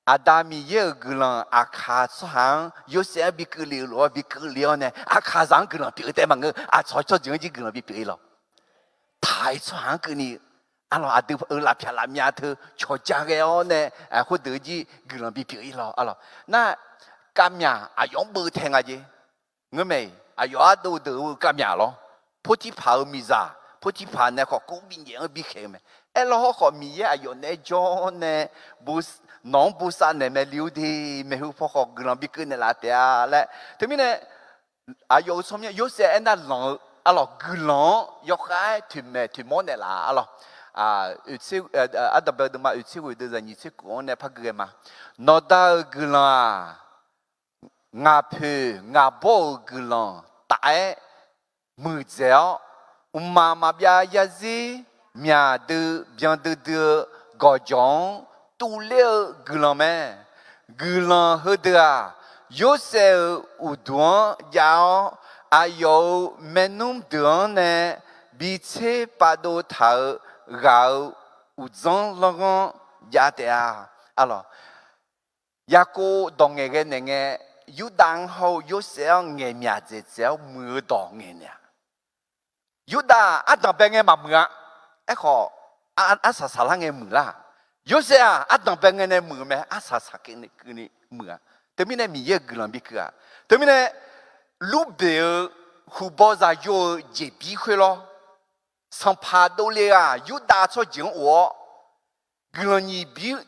Aqda Miqyaer-euq guiqlanq aqkaq tsawrhaq-anr Yorsaev-anr bi keuvle-eu lof-aer bi keuvle-awr nae, aqkaqzaq-anr guiqlanq pyeuf-eu taef-aer maqngeur, aqcawq tsawrjeuq-anr jir guiqlanq bi pyeuf ir lawq. Taq-ir tsawrhaq-anr keuvni, arlawq, aqdui-euq lafpyaq lafmyav teu cawqja ghae-awr nae, khoerdeuq-eu jir guiqlanq bipyeuf ir lawq, arlawq. Nar, kavmyaq aqyawf-anr beuv tae nga jeq. Ngeurmae-iq, aqyawf ardov deuq-eu kavmyaq lawr. Portirpaq-euq miqzaq, Potiphar nae khawf kov binyaef-anr bikhaeq-eu mae. Aerlawr hawr khawf Miqyaer aqyawf naeq-aer jawr nae, nawq-anr bosav naeq maeq li-eu de, maeqhu paw khawf guiqlanq bikeuv naeqlaf taef-a laer. Teumirnae aqyawf-euq tsawrmyanr Yorsaev aernar lanq-eu arlawq guiqlanq-anr yawkhav-aer toeqmaeq toeqmawr naeqlaf arlawq. Ardanqbae deuvma oeqtser ghoeq deuvzaq nyiq tser kov-anr nae par gui ghae ma. Nawqda-euq guiqlanq-aq, ngaq poeq ngaq bawr-euq guiqlanq taf-aer muiqdzaeq-awr, mqmaq maqbyav yarzir myaq dui byan duidui-eu gawqjawq-anr tuvler-eu guiqlanq mae. Guiqlanq heudeuq-aq, Yorsaev-euq uqduq-anr jav-awr, aqyawf-euq maernmr deuq-anr nae bi tser pav dov taq-euq ghaq-euq uqdzanr lanrghanr jav taef-a. Arlawq, Yaqkov dawq ngaeqghae naeq ngae, Yurdav-anr hawr-eu Yorsaev-anr ngaeqmyaq dzaeqdzaeq-awr muiq-eu dawq ngaeq naeq-a. Yurdav-aq ardanqbae ngae maqmuiq-a. Aerkhawf, arsaq saqlar ngae muiqlar. Yorsaev-aq ardanqbae ngae nae muiq-eu mae, arsaq saqkeuvni muiq-a. Teumirnae Miqyaer-euq guiqlanq bikeuv-a. Teumirnae lurbeq-eu huqbaw zaqyo-eu jeqbir khoerlawr, sanqpaq dovle-aq Yurdav tsawrjeuq-anr of-awr, guiqlanq nyiq bymr,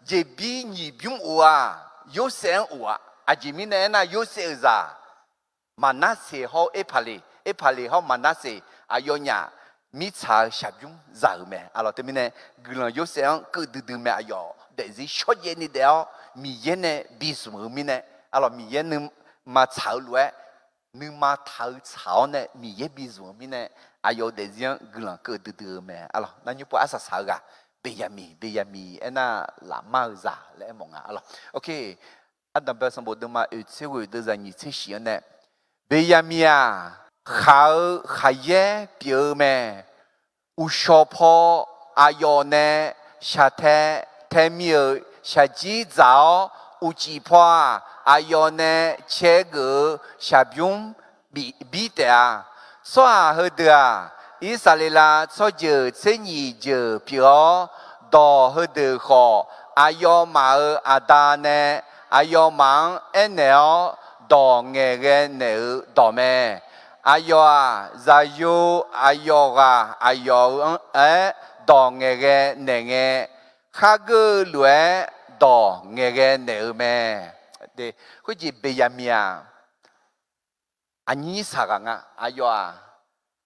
jeqbir nyiq bymr of-aq, Yorsaev-anr of-a. Aqjeq mirnae aernar, Yorsaev-euq zaq Maqnarseq hawr-eu Erpaqleq, Erpaqleq hawr-eu Maqnarseq aqyawfnyaf mirtsaq-eu shaqbymr zaq-euq mae. Arlawq, teumirnae guiqlanq Yorsaev-anr keuv duidui mae. Aqyawf daefzir shawrjaev ni daef-awr Miqyaer nae bizmq-eu mirnae, arlawq, Miqyaer nuima tsaq-eu lof-aer, nuima taq-eu tsaq-awr nae Miqyaer bizmq-eu mirnae, aqyawf-euq daefzir-anr guiqlanq keuv duidui-eu mae. Arlawq, narnymr pov arsaq saq-eu ghaq, Beqyaqmiq, Beqyaqmiq aernar lafmar-eu zaq laer aermawf nga. Arlawq, ok, ardanqbae sanqbof deuvma oeqtser ghoeq deuvzaq nyiq tser shif-anr nae, Beqyaqmiq-aq, khaq-eu khaqyaer pyeuf-eu mae. Uqshawq paw aqyawf nae shaqtae tae mir-euq shaqjir dzaq-awr, uqcif paw-aq, aqyawf nae cae geuf-eu shaqbymr bir taef-a. Tsawrhaq heudeuq-aq, Irsaqleqlav tsawrjeuq tser nyiq jeuq pyeuf-awr, dawq heudeuq khawf, aqyawfmaf-euq aqda nae aqyawfmaf-anr aernaeq-awr, dawq ngaeqghae naeq-eu dawq mae. Aqyawf-aq, zaqyo aqyawf ghaq aqyawf-anr aer dawq ngaeqghae naeq ngae, khargeur-eu lof-aer dawq ngaeqghae naeq-eu mae. Khoerjeq Beqyaqmiq-aq, aqnyir nyir saq ghaq nga. Aqyawf-aq,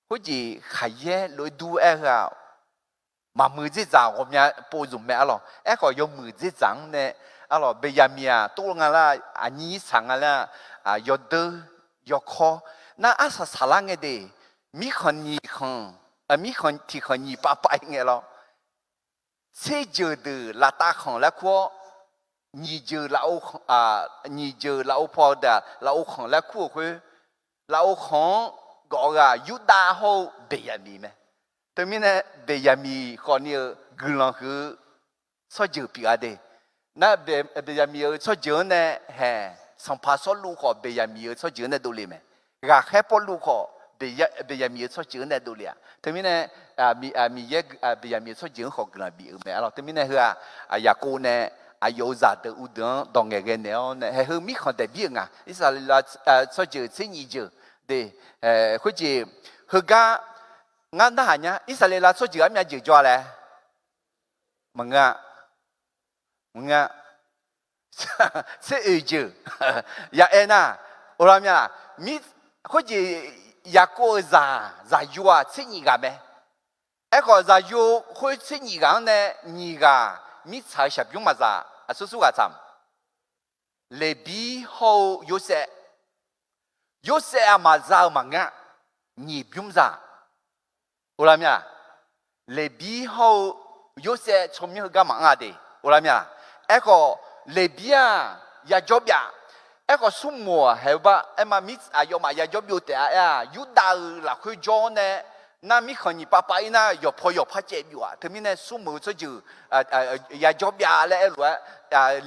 khoerjeq khaqyaer lof-aer dur aer heu-aq, maqmuiq dzerdzaq ghawqmya pov zmq mae arlawq. Aerkhawf yawmuiq dzerdzaq-anr nae, arlawq, Beqyaqmiq-aq tov nga lar, aqnyir nyir saq nga lar, yawdeur yawkawr, nar arsaq saqlar ngae de, mirkhanq nyiq khanq, mirkhanq tiq khanq nyiq pav pav-ir ngae lawr. Tser jeuq deuq laftav khanq laer kur-awr, nyiq jeuq lafov, nyiq jeuq lafov paw deuq-aq lafov khanq laer kur-euq khoer, lafov khanq-anr gawf-eu ghaq Yurdav hawr-eu Beqyaqmiq mae. Teumirnae Beqyaqmiq khawfni-euq guiqlanq huiq-eu tsawrjeuq pyeuf-a de. Nar, Beqyaqmiq-euq tsawrjeuq-anr nae haeq, sanqpaq Sawrluv khawf Beqyaqmiq-euq tsawrjeuq-anr nae dovle mae. Ghaqkhaer Pawrluv khawf Beqyaqmiq-euq tsawrjeuq-anr nae dovle-aq. Teumirnae Miqyaer Beqyaqmiq-euq tsawrjeuq-anr khawf guiqlanq bif-eu mae arlawq. Teumirnae heu-aq, Yaqkov nae aqyawf-euq zaqdeuq uvdeuq-anr dawq ngaeqghae naeq-awr nae haeq heu mirkhanq daeqbir-euq nga. Irsaqleqlav tsawrjeuq tser nyiq jeuq de, khoerjeq heugar ngar narhaq nya. Irsaqleqlav tsawrjeuq armyav jeuq jawr-a laer maqngeur-a. Maqngeur-a. Tser oeq jeuq ya aer nar, oqla mya laq? Khoerjeq Yaqkov-euq zaq zaqyo-aq tser nyiq ghaq mae. Aerkhawf zaqyo khoer tser nyiq ghaq-anr nae nyiq ghaq mirtsaq-eu shaqbymr maqzaq, aqsur sur ghaq tsaq. Leqbir hawr-eu Yorsaev. Yorsaev-aq maqza-eu maqngeur-a. Nyiq bymr zaq. Oqla mya laq? Leqbir hawr-eu Yorsaev tsawrmyanr heugar maqanr-a de. Oqla mya laq? Aerkhawf Leqbir-aq yajawr byav. Aerkhawf smrmuiq-aq haeq-eu bar aer ma, mir aqyawfmaf yajawr byov taef-a aer-aq, Yurdav-euq lafkhoer jawr-awr nae, nar mirkhanq nyiq pav pav-ir nar yawqpaw yawqpar caev byov-aq. Teumirnae smrmuiq-eu tsawrjeuq yajawr byav laer aer lof-aer,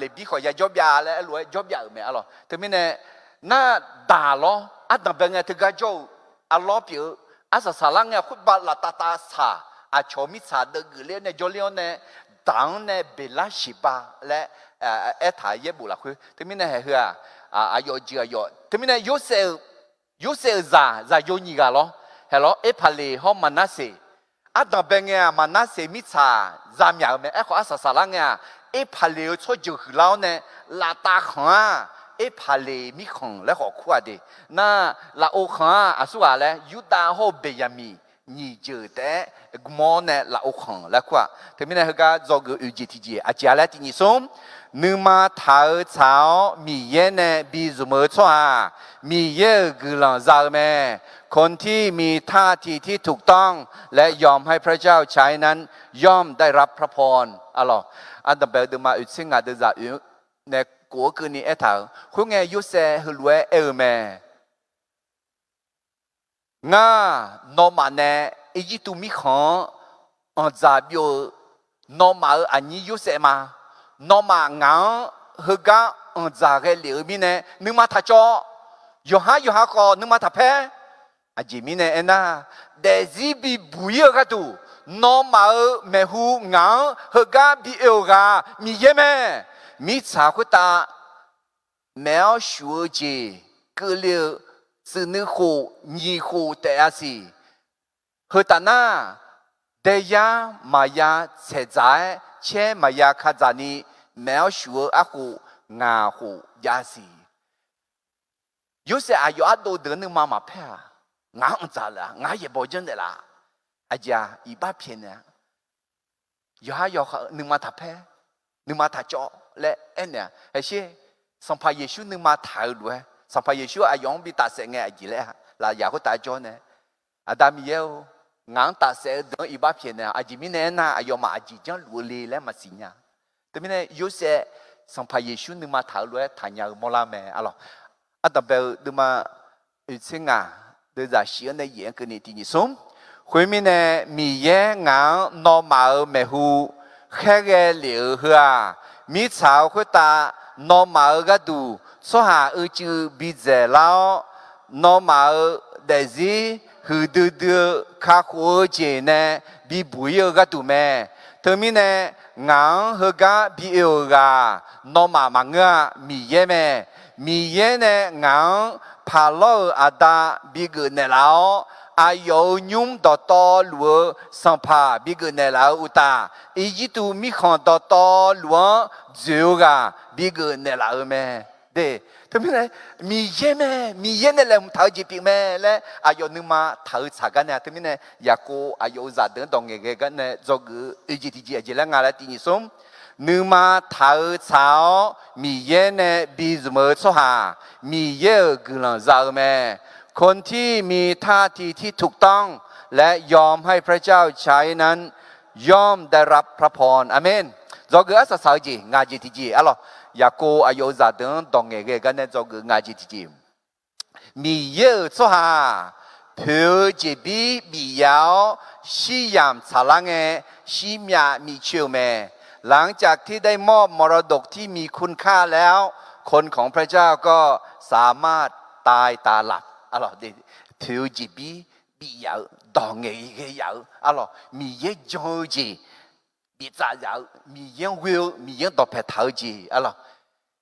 Leqbir khawf yajawr byav laer aer lof-aer jawr byav-euq mae arlawq. Teumirnae nar daq lawr, ardanq bae ngae teugar jawr-eu, arlawr pyeuf-eu, arsaq saqlar ngae khoerbav laftav tav saq, aqcawq mirtsaq deuv geufler-awr nae jawrler-awr nae, daq-anr nae beqlar shiq ba laer aertaq yaerbof lafkhoer. Teumirnae haeq heu-aq, aqyawf jeuq aqyawf. Teumirnae Yorsaev-euq zaq zaqyo nyiq ghaq lawr. Haeqlawr, Erpaqleq hawr Maqnarseq. Ardanqbae ngae-aq, Maqnarseq mirtsaq zamyaq-eu mae. Aerkhawf, arsaq saqlar ngae-aq, Erpaqleq-eu tsawrjeuq huiqlar-awr nae, laftav khanq-aq, Erpaqleq mirkhanq laer khawf kur-aq de. Nar, lafov khanq-aq, aqsurghaq laer Yurdav hawr-eu Beqyaqmiq nyiq jeuq taef-aer gm-awr nae lafov khanq laer kur-aq. Teumirnae heugar dzawgeuf oeq jeq tiqjeq aqjeq-a laer tiq nyiq smr, nuima taq-eu tsaq-awr Miqyaer nae bizmq-eu tsawrhaq, Miqyaer-euq guiqlanq za-eu mae. คนที่มีท่าทีที่ถูกต้อง และยอมให้พระเจ้าใช้นั้น ย่อมได้รับพระพร Arlawq, ardanqbae-eu deuvma oeq tser ngaq deuvzaq oeq nae kof-eu keuvni aertaq-euq. Khoerngae Yorsaev heulof-aer aer-eu mae. Ngar, nawmaf nae Irjirtuv mirkhanq-anr anqdzaq byov-eu, nawmaf-euq aqnyir Yorsaev ma. Nawmaf ngaq-anr heugar anqdzaq ghae lef-eu mirnae, nuima taq cawv. Yawqhar yawqha khawf nuima taq paer. Aqjeq mirnae aernar, daefzir bibuq-ir-eu gharduq, nawmaf-euq maeqhu ngaq-anr heugar bi oe-euq ghaq Miqyaer mae. Mirtsaq khoertav maeq-awr shuf-eu jeq keuvle-eu, tsuif nuikhof nyiq khof taef-a siq. Heu taf nar, daeyar maqya tsaeqdzaq-aer caer maqya kadzaq ni, maeq-awr shuf-eu arkhof ngaq khof jav siq. Yorsaev aqyawf ardov deuq-anr nuima maqpaer-aq, ngaq-anr anqdzaq laf, ngaq-anr yaeqbawq janrnaeq laf. Aqjeq-aq, iqbax pyaeqnaeq-a. Yawqhar yawqha nuima taq paer, nuima taq cawv laer aernaeq-a. Haeqsher, Sanqpaq Yeqsur nuima taq-eu lof-aer, Sanqpaq Yeqsur aqyawf-anr bi tafsaef ngae aqjeq laer-a, lafyaq khoertav jawr nae, Aqda Miqyaer-or, ngaq-anr tafsaef-eu deuq-anr iqbax pyaeqnaeq-awq. Aqjeq mirnae aernar, aqyawfmaf aqjeq janrluf-eu le laer maqsiq nya. Teumirnae Yorsaev Sanqpaq Yeqsur nuima taq-eu lof-aer taqnya-eu mawrlar mae. Arlawq, ardanqbae-eu deuvma oeq tser ngaq deuvzaq shif-anr nae yaef-anr keuvni tiq nyiq smr. Khoermirnae, Miqyaer ngaq-anr nawmaf-euq maeqhu khaerghae lef-eu heu-aq, mirtsaq-eu khoertav nawmaf-euq gharduq tsawrhaq uicuiv bidzaeq lar-awr, nawmaf-euq daefzir huiqdui dui-eu kakhof-eu jeq nae bibuq-ir-eu gharduq mae. Teumirnae, ngaq-anr heugar bi oe-euq ghaq nawmaf maqngeur-a, Miqyaer mae. Miqyaer nae ngaq-anr paqlawr-euq aqda bigeuf naeqlaf-awr, aqyawf-euq nymr dawqtawvluf-eu sanqpaq bigeuf naeqlaf-eu uqtaf, Irjirtuv mirkhanq dawqtawvluf-anr dzoeq-eu ghaq bigeuf naeqlaf-eu mae. De, teumirnae, Miqyaer mae, Miqyaer nae laeqhmq taq-eu jeq pyeuf mae laer aqyawf nuima taq-eu tsaq gar nae-a. Teumirnae Yaqkov aqyawf-euq zaqdeuq-anr dawq ngaeqghae gar nae dzawgeuf-eu oeq jeq tiqjeq aqjeq laer nga laer tiq nyiq smr. Nuima taq-eu tsaq-awr Miqyaer nae bizmq-eu tsawrhaq, Miqyaer-euq guiqlanq za-eu mae. คนที่มีท่าทีที่ถูกต้อง และยอมให้พระเจ้าใช้นั้น ย่อมได้รับพระพร Aqmeq. Dzawgeuf arsaq saq-eu jeq ngaq jeq tiqjeq arlawq. Yaqkov aqyawf-euq zaqdeuq-anr dawq ngaeqghae gar nae dzawgeuf ngaq jeq tiqjeq. Miqyaer-euq tsawrhaq-aq, poeq-eu jeqbir bif yaf-awr, shir yamq tsaqlar ngae, shir myav mivcoe-euq mae. หลังจากที่ได้มอบมรดกที่มีคุณค่าแล้ว คนของพระเจ้าก็สามารถตายตาหลับ Arlawq, poeq-eu jeqbir bif yaf-eu dawq ngaeq ghae yaf-eu arlawq, Miqyaer jan-eu jeq biftsaf yaf-eu, Miqyaer-anr ghoe-eu, Miqyaer-anr dawqpaeq taq-eu jeq arlawq.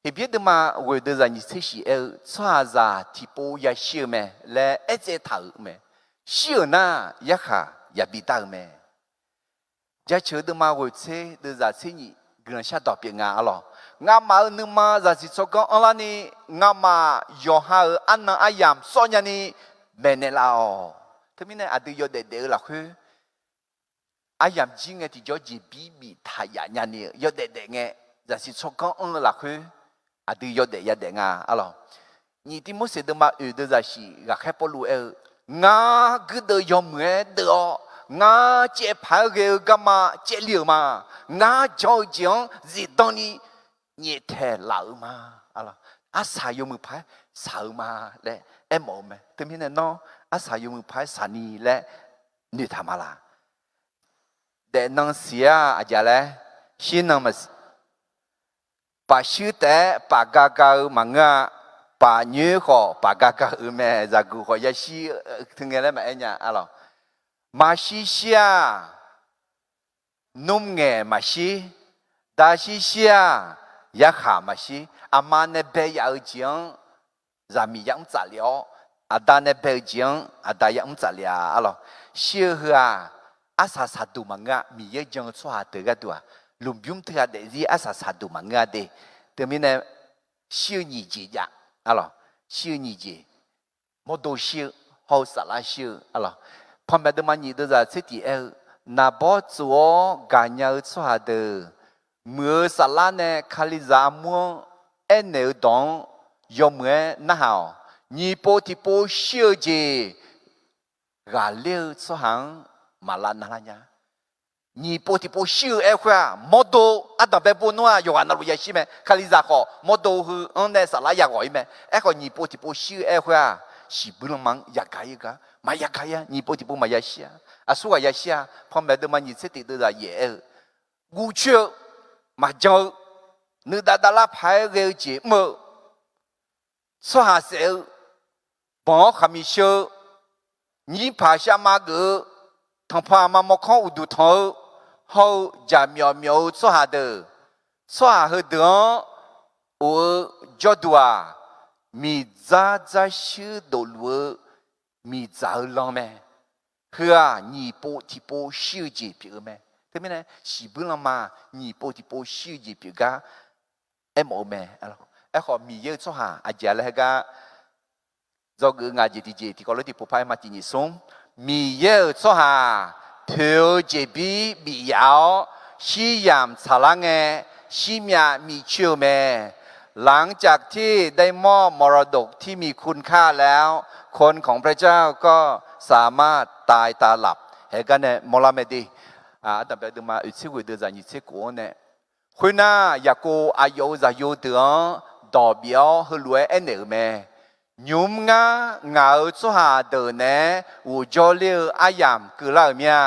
Heqbyaer deuvma ghoeq deuvzaq nyiq tser shif aer-eu, tsawrhaqzaq tiqpov yashir-eu mae laer aertsaev taq-euq mae. Shir-euq nar, yarkhaq yabi dar-eu mae. Jaceuq deuvma ghoeq tser deuvzaq tser nyiq guiqlanq shardawq pyeuf nga arlawq. Ngamaf-euq nuima zaqsiq tsawrganr anrlarni, ngamaf yawqha-euq arnan aryamq sawr nyani maeqnaeq laf-awq. Teumirnae aqdui yawdaef daef-eu lafkhoer, aryamq jir ngae tiqjawr jeqbir biftaq yaf nyani-eu yawdaef daef ngae, zaqsiq tsawrganr anr-eu lafkhoer aqdui yawdaef yadaef nga arlawq. Nyiq Tirmorseq deuvma oeq deuvzaq shif ghaqkhaer Pawrluv aer-eu, Ngar guirdeuv yawmuiq-aer deuv-awr, ngar caevpaq-aer ghae-eu garma caevli-euq ma. Ngar jan-eu jeq-anr zifdan ni nyaeftaeq laf-euq ma. Arsaq yawmuiq paq-aer shaq-eu ma laer aermawf-eu mae. Teumirnae nawr arsaq yawmuiq paq-aer shaqni laer noeqtaq ma laq? Daefnan siq-a aqjeq laer, shirnan maqsiq. Paf shuir taef-aer paf ga ga-eu maqngeur-a. Paf nyoer khawf paf ga ga-eu mae. Zaqguq khawf yashir teu ngae laer maqaer nya arlawq. Maqshir shir-aq, nmr ngaeq maqshir, dashir shir-aq, yarkhaq maqshir. Aqma nae bae yaf-eu jeq-anr zaqmiq yamr tsaf lef-awr, aqda nae bae-eu jeq-anr aqda yamr tsaf le-a arlawq. Shir-eu heu-aq, arsaq saqduq maqngeur-a. Miqyaer jan-eu tsawrhaq deuq gharduq-aq, lmqbymr teughaq daefzir arsaq saqduq maqngeur-a de. Teumirnae, shir-eu nyiq jeq jav arlawq. Shir-eu nyiq jeq, mawrdo shir-eu, hawr-eu saflar shir-eu arlawq. Panmaeq deuvma nyiq deuvzaq tser tiq aer-eu, naqbawr tsof-awr gaqnya-eu tsawrhaq deuq, muiq-eu saflar nae Kalizaq armur-anr aernaeq-eu dawq-anr yawmuiq-aer narhaq-awq. Nyiq pov tiqpov shir-eu jeq ghaqler-eu tsawrhaq-anr maqlav navlar nya. Nyiq pov tiqpov shir-eu aer khoer-aq, mawrdo ardanqbae bo nmr-aq yawqghaq navluf yashir mae. Kalizaq khawf mawrdo heu-anr nae saflar yaghawq-ir mae. Aerkhawf, nyiq pov tiqpov shir-eu aer khoer-aq, shiqbuir lanma-anr yagaq-ir gar maqya gaq-ir-a. Nyiq pov tiqpov maqya shir-a. Aqsurghaq yashir-a. Panmaeq deuvma nyiq tser tiq deuvzaq yaef aer-eu, guvcoer-eu, maqjan-eu, nuidav davlar paq-aer ghae-eu jeq mr-eu, tsawrhaq saef-eu, banq-awr khaqmiq sheu-eu, nyirpaq shavma geuf-eu, tanqpanq aqma mawrkawr uqduq tanq-eu, hawr-eu jaqmyawf myawf-eu tsawrhaq deuq, tsawrhaq heudeuq-anr of-eu jawrduq-aq, miqdzar dzarshuir dofluf-eu miqdzaq-eu lan mae. Heu-aq, nyiq pov tiqpov shir-eu jeq pyeuf-eu mae. Teumirnae, shiqbuir lanma nyiq pov tiqpov shir-eu jeq pyeuf gar aermawf-eu mae. Aerkhawf, Miqyaer-euq tsawrhaq aqjeq-a laer heugar dzawgeuf-eu ngaq jeq tiqjeq tiqkawv lof tiqpov par aer ma. Tiq nyiq smr, Miqyaer-euq tsawrhaq poeq-eu jeqbir bif yaf-awr, shir yamq tsaqlar ngae, shirmyav miqcoer-eu mae. หลังจากที่ได้มอบมรดกที่มีคุณค่าแล้ว คนของพระเจ้าก็สามารถตายตาหลับ haegar nae mawrlar mae de. Ardanqbae deuvma oeq tser ghoeq deuvzaq nyiq tser kof-anr nae, khoernar, Yaqkov aqyawf-euq zaqyo deuq-anr dawq bif-awr heulof-aer aernaeq-euq mae. Nymq mr ngar ngaq-euq tsawrhaq deuq naeq-aer ghofjawr ler-eu aryamq keuvlar-euq mir-a.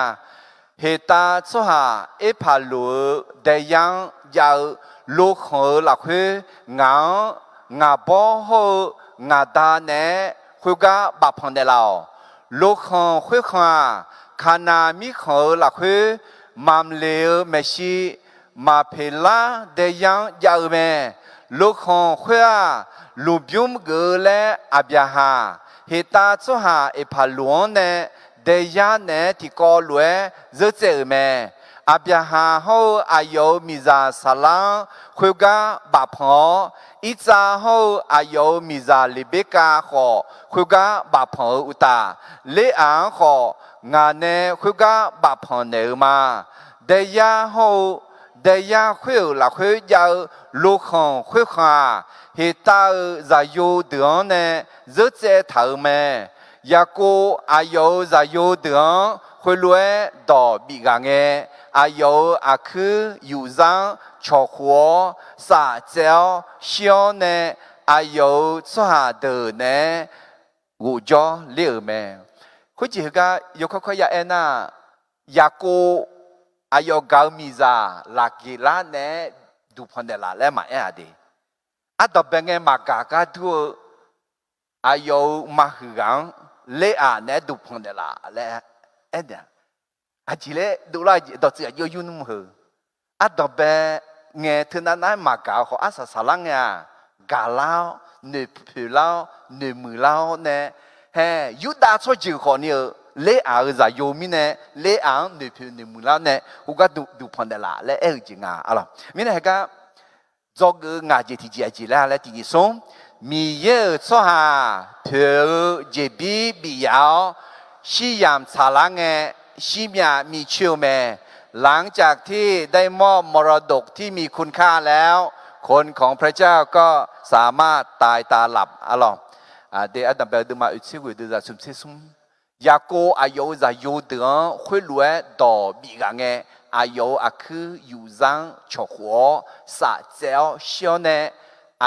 Heqtav tsawrhaq Erpaqloq-euq daeyar-anr jav-eu lokhanq-euq lafkhoer, ngaq-anr ngaq bawr hawr-eu ngaq da naeq-aer khoergar bafpanq naeqlaf-awq. Lokhanq khoerkhanq-aq, Kaqnaq mirkhanq-euq lafkhoer, Mamqleq-euq maeqshi Maqpeqlar daeyar-anr jav-eu mae. Lokhanq khoer-aq, lmqbymr geuf-eu laer Aqbyaqhaq, Heqtav tsawrhaq Erpaqloq-anr nae daeyar naeq-aer tiqkawv lof-aer zeur tsaev-euq mae. Aqbyaqhaq hawr-eu aqyawf-euq miqzaq Saqlar-anr khoergar bafpanq-awr, Irtsav hawr-eu aqyawf-euq miqzaq Leqberkav khawf khoergar bafpanq-eu uqtaf, Leraq-anr khawf ngaq nae khoergar bafpanq naeq-eu ma. Daeyar hawr-eu daeyar khoer-euq lafkhoer jav-eu lokhanq khoerkhanq-aq, Heqtav-euq zaqyo deuq-anr nae zeur tsaev taq-euq mae. Yaqkov aqyawf-euq zaqyo deuq-anr khoerlof-aer dawq bif ghaq ngae, aqyawf-euq aqkuir yufzar-anr cawqkhof-awr saf tsaev-awr shir-awr nae, aqyawf-euq tsawrhaq deuq naeq-aer ghofjawr ler-euq mae. Khoerjeq heugar yawkawr kawr ya aernar, Yaqkov aqyawf gaq-eu miqzaq Laqgeqlar naeq-aer duqpanq naeqlaf laer maqaer-aq de. Ardanqbae ngae maqgaq gar dur-eu aqyawf-euq maqhuiq ghaq-anr Leraq naeq-aer duqpanq naeqlaf laer aer-a. Aqjeq laer dovlar dawqtsuif aqjox yur nmr heu. Ardanqbae ngae teunav nav-aer maqgaq-eu khawf, arsaq saqlar ngae-aq, gaqlar-awr noeqpoeq lar-awr noeqmuiq lar-awr nae, hae, Yurdav tsawrjeuq khawfni-eu Leraq-euq zaqyo mirnae, Leraq-anr noeqpoeq noeqmuiq lar-awr nae, khoergar duqpanq naeqlaf laer aer-eu jeq nga arlawq. Mirnae heugar dzawgeuf-eu ngaq jeq tiqjeq aqjeq laer laer tiq nyiq smr, Miqyaer-euq tsawrhaq poeq-eu jeqbir bif yaf-awr, shir yamq tsaqlar ngae, shirmyav miqcoer-eu mae. หลังจากที่ได้มอบมรดกที่มีคุณค่าแล้ว คนของพระเจ้าก็สามารถตายตาหลับ arlawq. Aqdui ardanqbae-eu deuvma oeqtser ghoeq deuvzaq smqtser smr, Yaqkov aqyawf-euq zaqyo deuq-anr khoerlof-aer dawq bif ghaq ngae, aqyawf-euq aqkuir yufzar-anr cawqkhof-awr saf tsaev-awr shir-awr nae,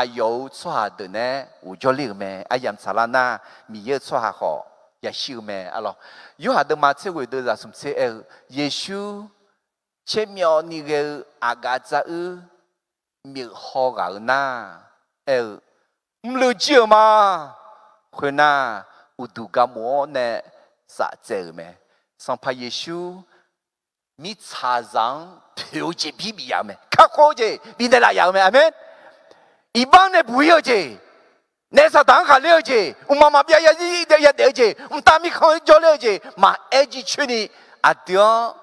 aqyawf-euq tsawrhaq deuq naeq-aer ghofjawr ler-euq mae. Aryamq tsaqlar nar, Miqyaer-euq tsawrhaq khawf yashir-eu mae arlawq. Yorhaq deuvma tser ghoeq deuvzaq smqtser aer-eu, Yeqsur caermyawvni ghae-eu aqgaf dzaruir myeuq haw ghaq-eu nar, aer-eu, mrluiv jir-euq ma. Khoernar, uqduq gaqmof-awr nae saf tsaev-euq mae. Sanqpaq Yeqsur mirtsaqzaq-anr poeq-eu jeq bir bif yaf-eu mae. Kakhof-eu jeq bifnaeq laf yaf-eu mae. Aqmeq. Iqbax nae buq-ir-eu jeq, Naef saqdaq-anr khaqler-eu jeq, mqmaq maqbyav yarzir yadaef-eu jeq, mqtav mirkhanq-anr jawrler-eu jeq maqaer jircoer ni, aqdui-anr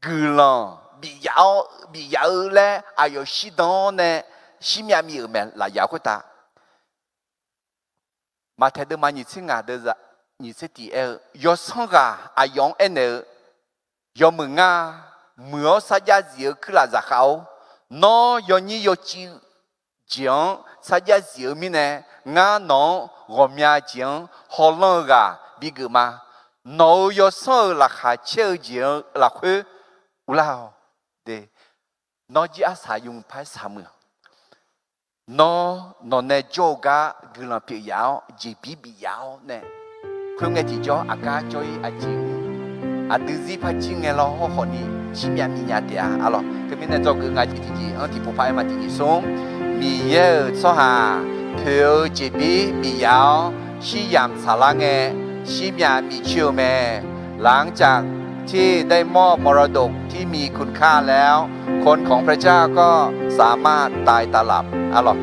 guiqlanq bifyaf-awr, bifyaf-eu laer aqyawf shirdan-awr nae shirmyav mif-euq mae lafyaf khoertav. Maqtaeq deuvma nyiq tser ngaq deuq nyiq tser tiq aer-eu, yawsanr ghaq aqyawf-anr aernaeq-eu, Yawmuiq ngar, muiq-awr sarjax zif-eu kuirlaf zaqkhav-or, nawr yawnyir yawciv jeq-anr sarjax zif-eu mirnae, ngar nawq-anr ghawqmya jeq-anr hawlanr-eu ghaq bigeuf ma. Nawq-euq yawsanr-euq laqkhaq caer-eu jeq-eu lafkhoer uvlar-awq. Nawr jir arsaq yawmuiq par-aer saqmuiq-awq. Nawr nawqnae jawr-eu gar guiqlanq pyeuf yaf-awr jeqbir bif yaf-awr nae, khoerngae tiqjawr aqgar jawr-ir aqjeq, aqdui zir par jir ngae lawr hawrkhawf ni shirmyav mif nya taef-a. Arlawq, teumirnae dzawgeuf nga jeq tiqjeq-anr tiqpov par-aer ma tiqjeq smr, Miqyaer-euq tsawrhaq poeq-eu jeqbir bif yaf-awr shir yamq tsaqlar ngae, shirmyav mif coer-eu mae. หลังจากที่ได้มอบมรดกที่มีคุณค่าแล้ว คนของพระเจ้าก็สามารถตายตาหลับ arlawq.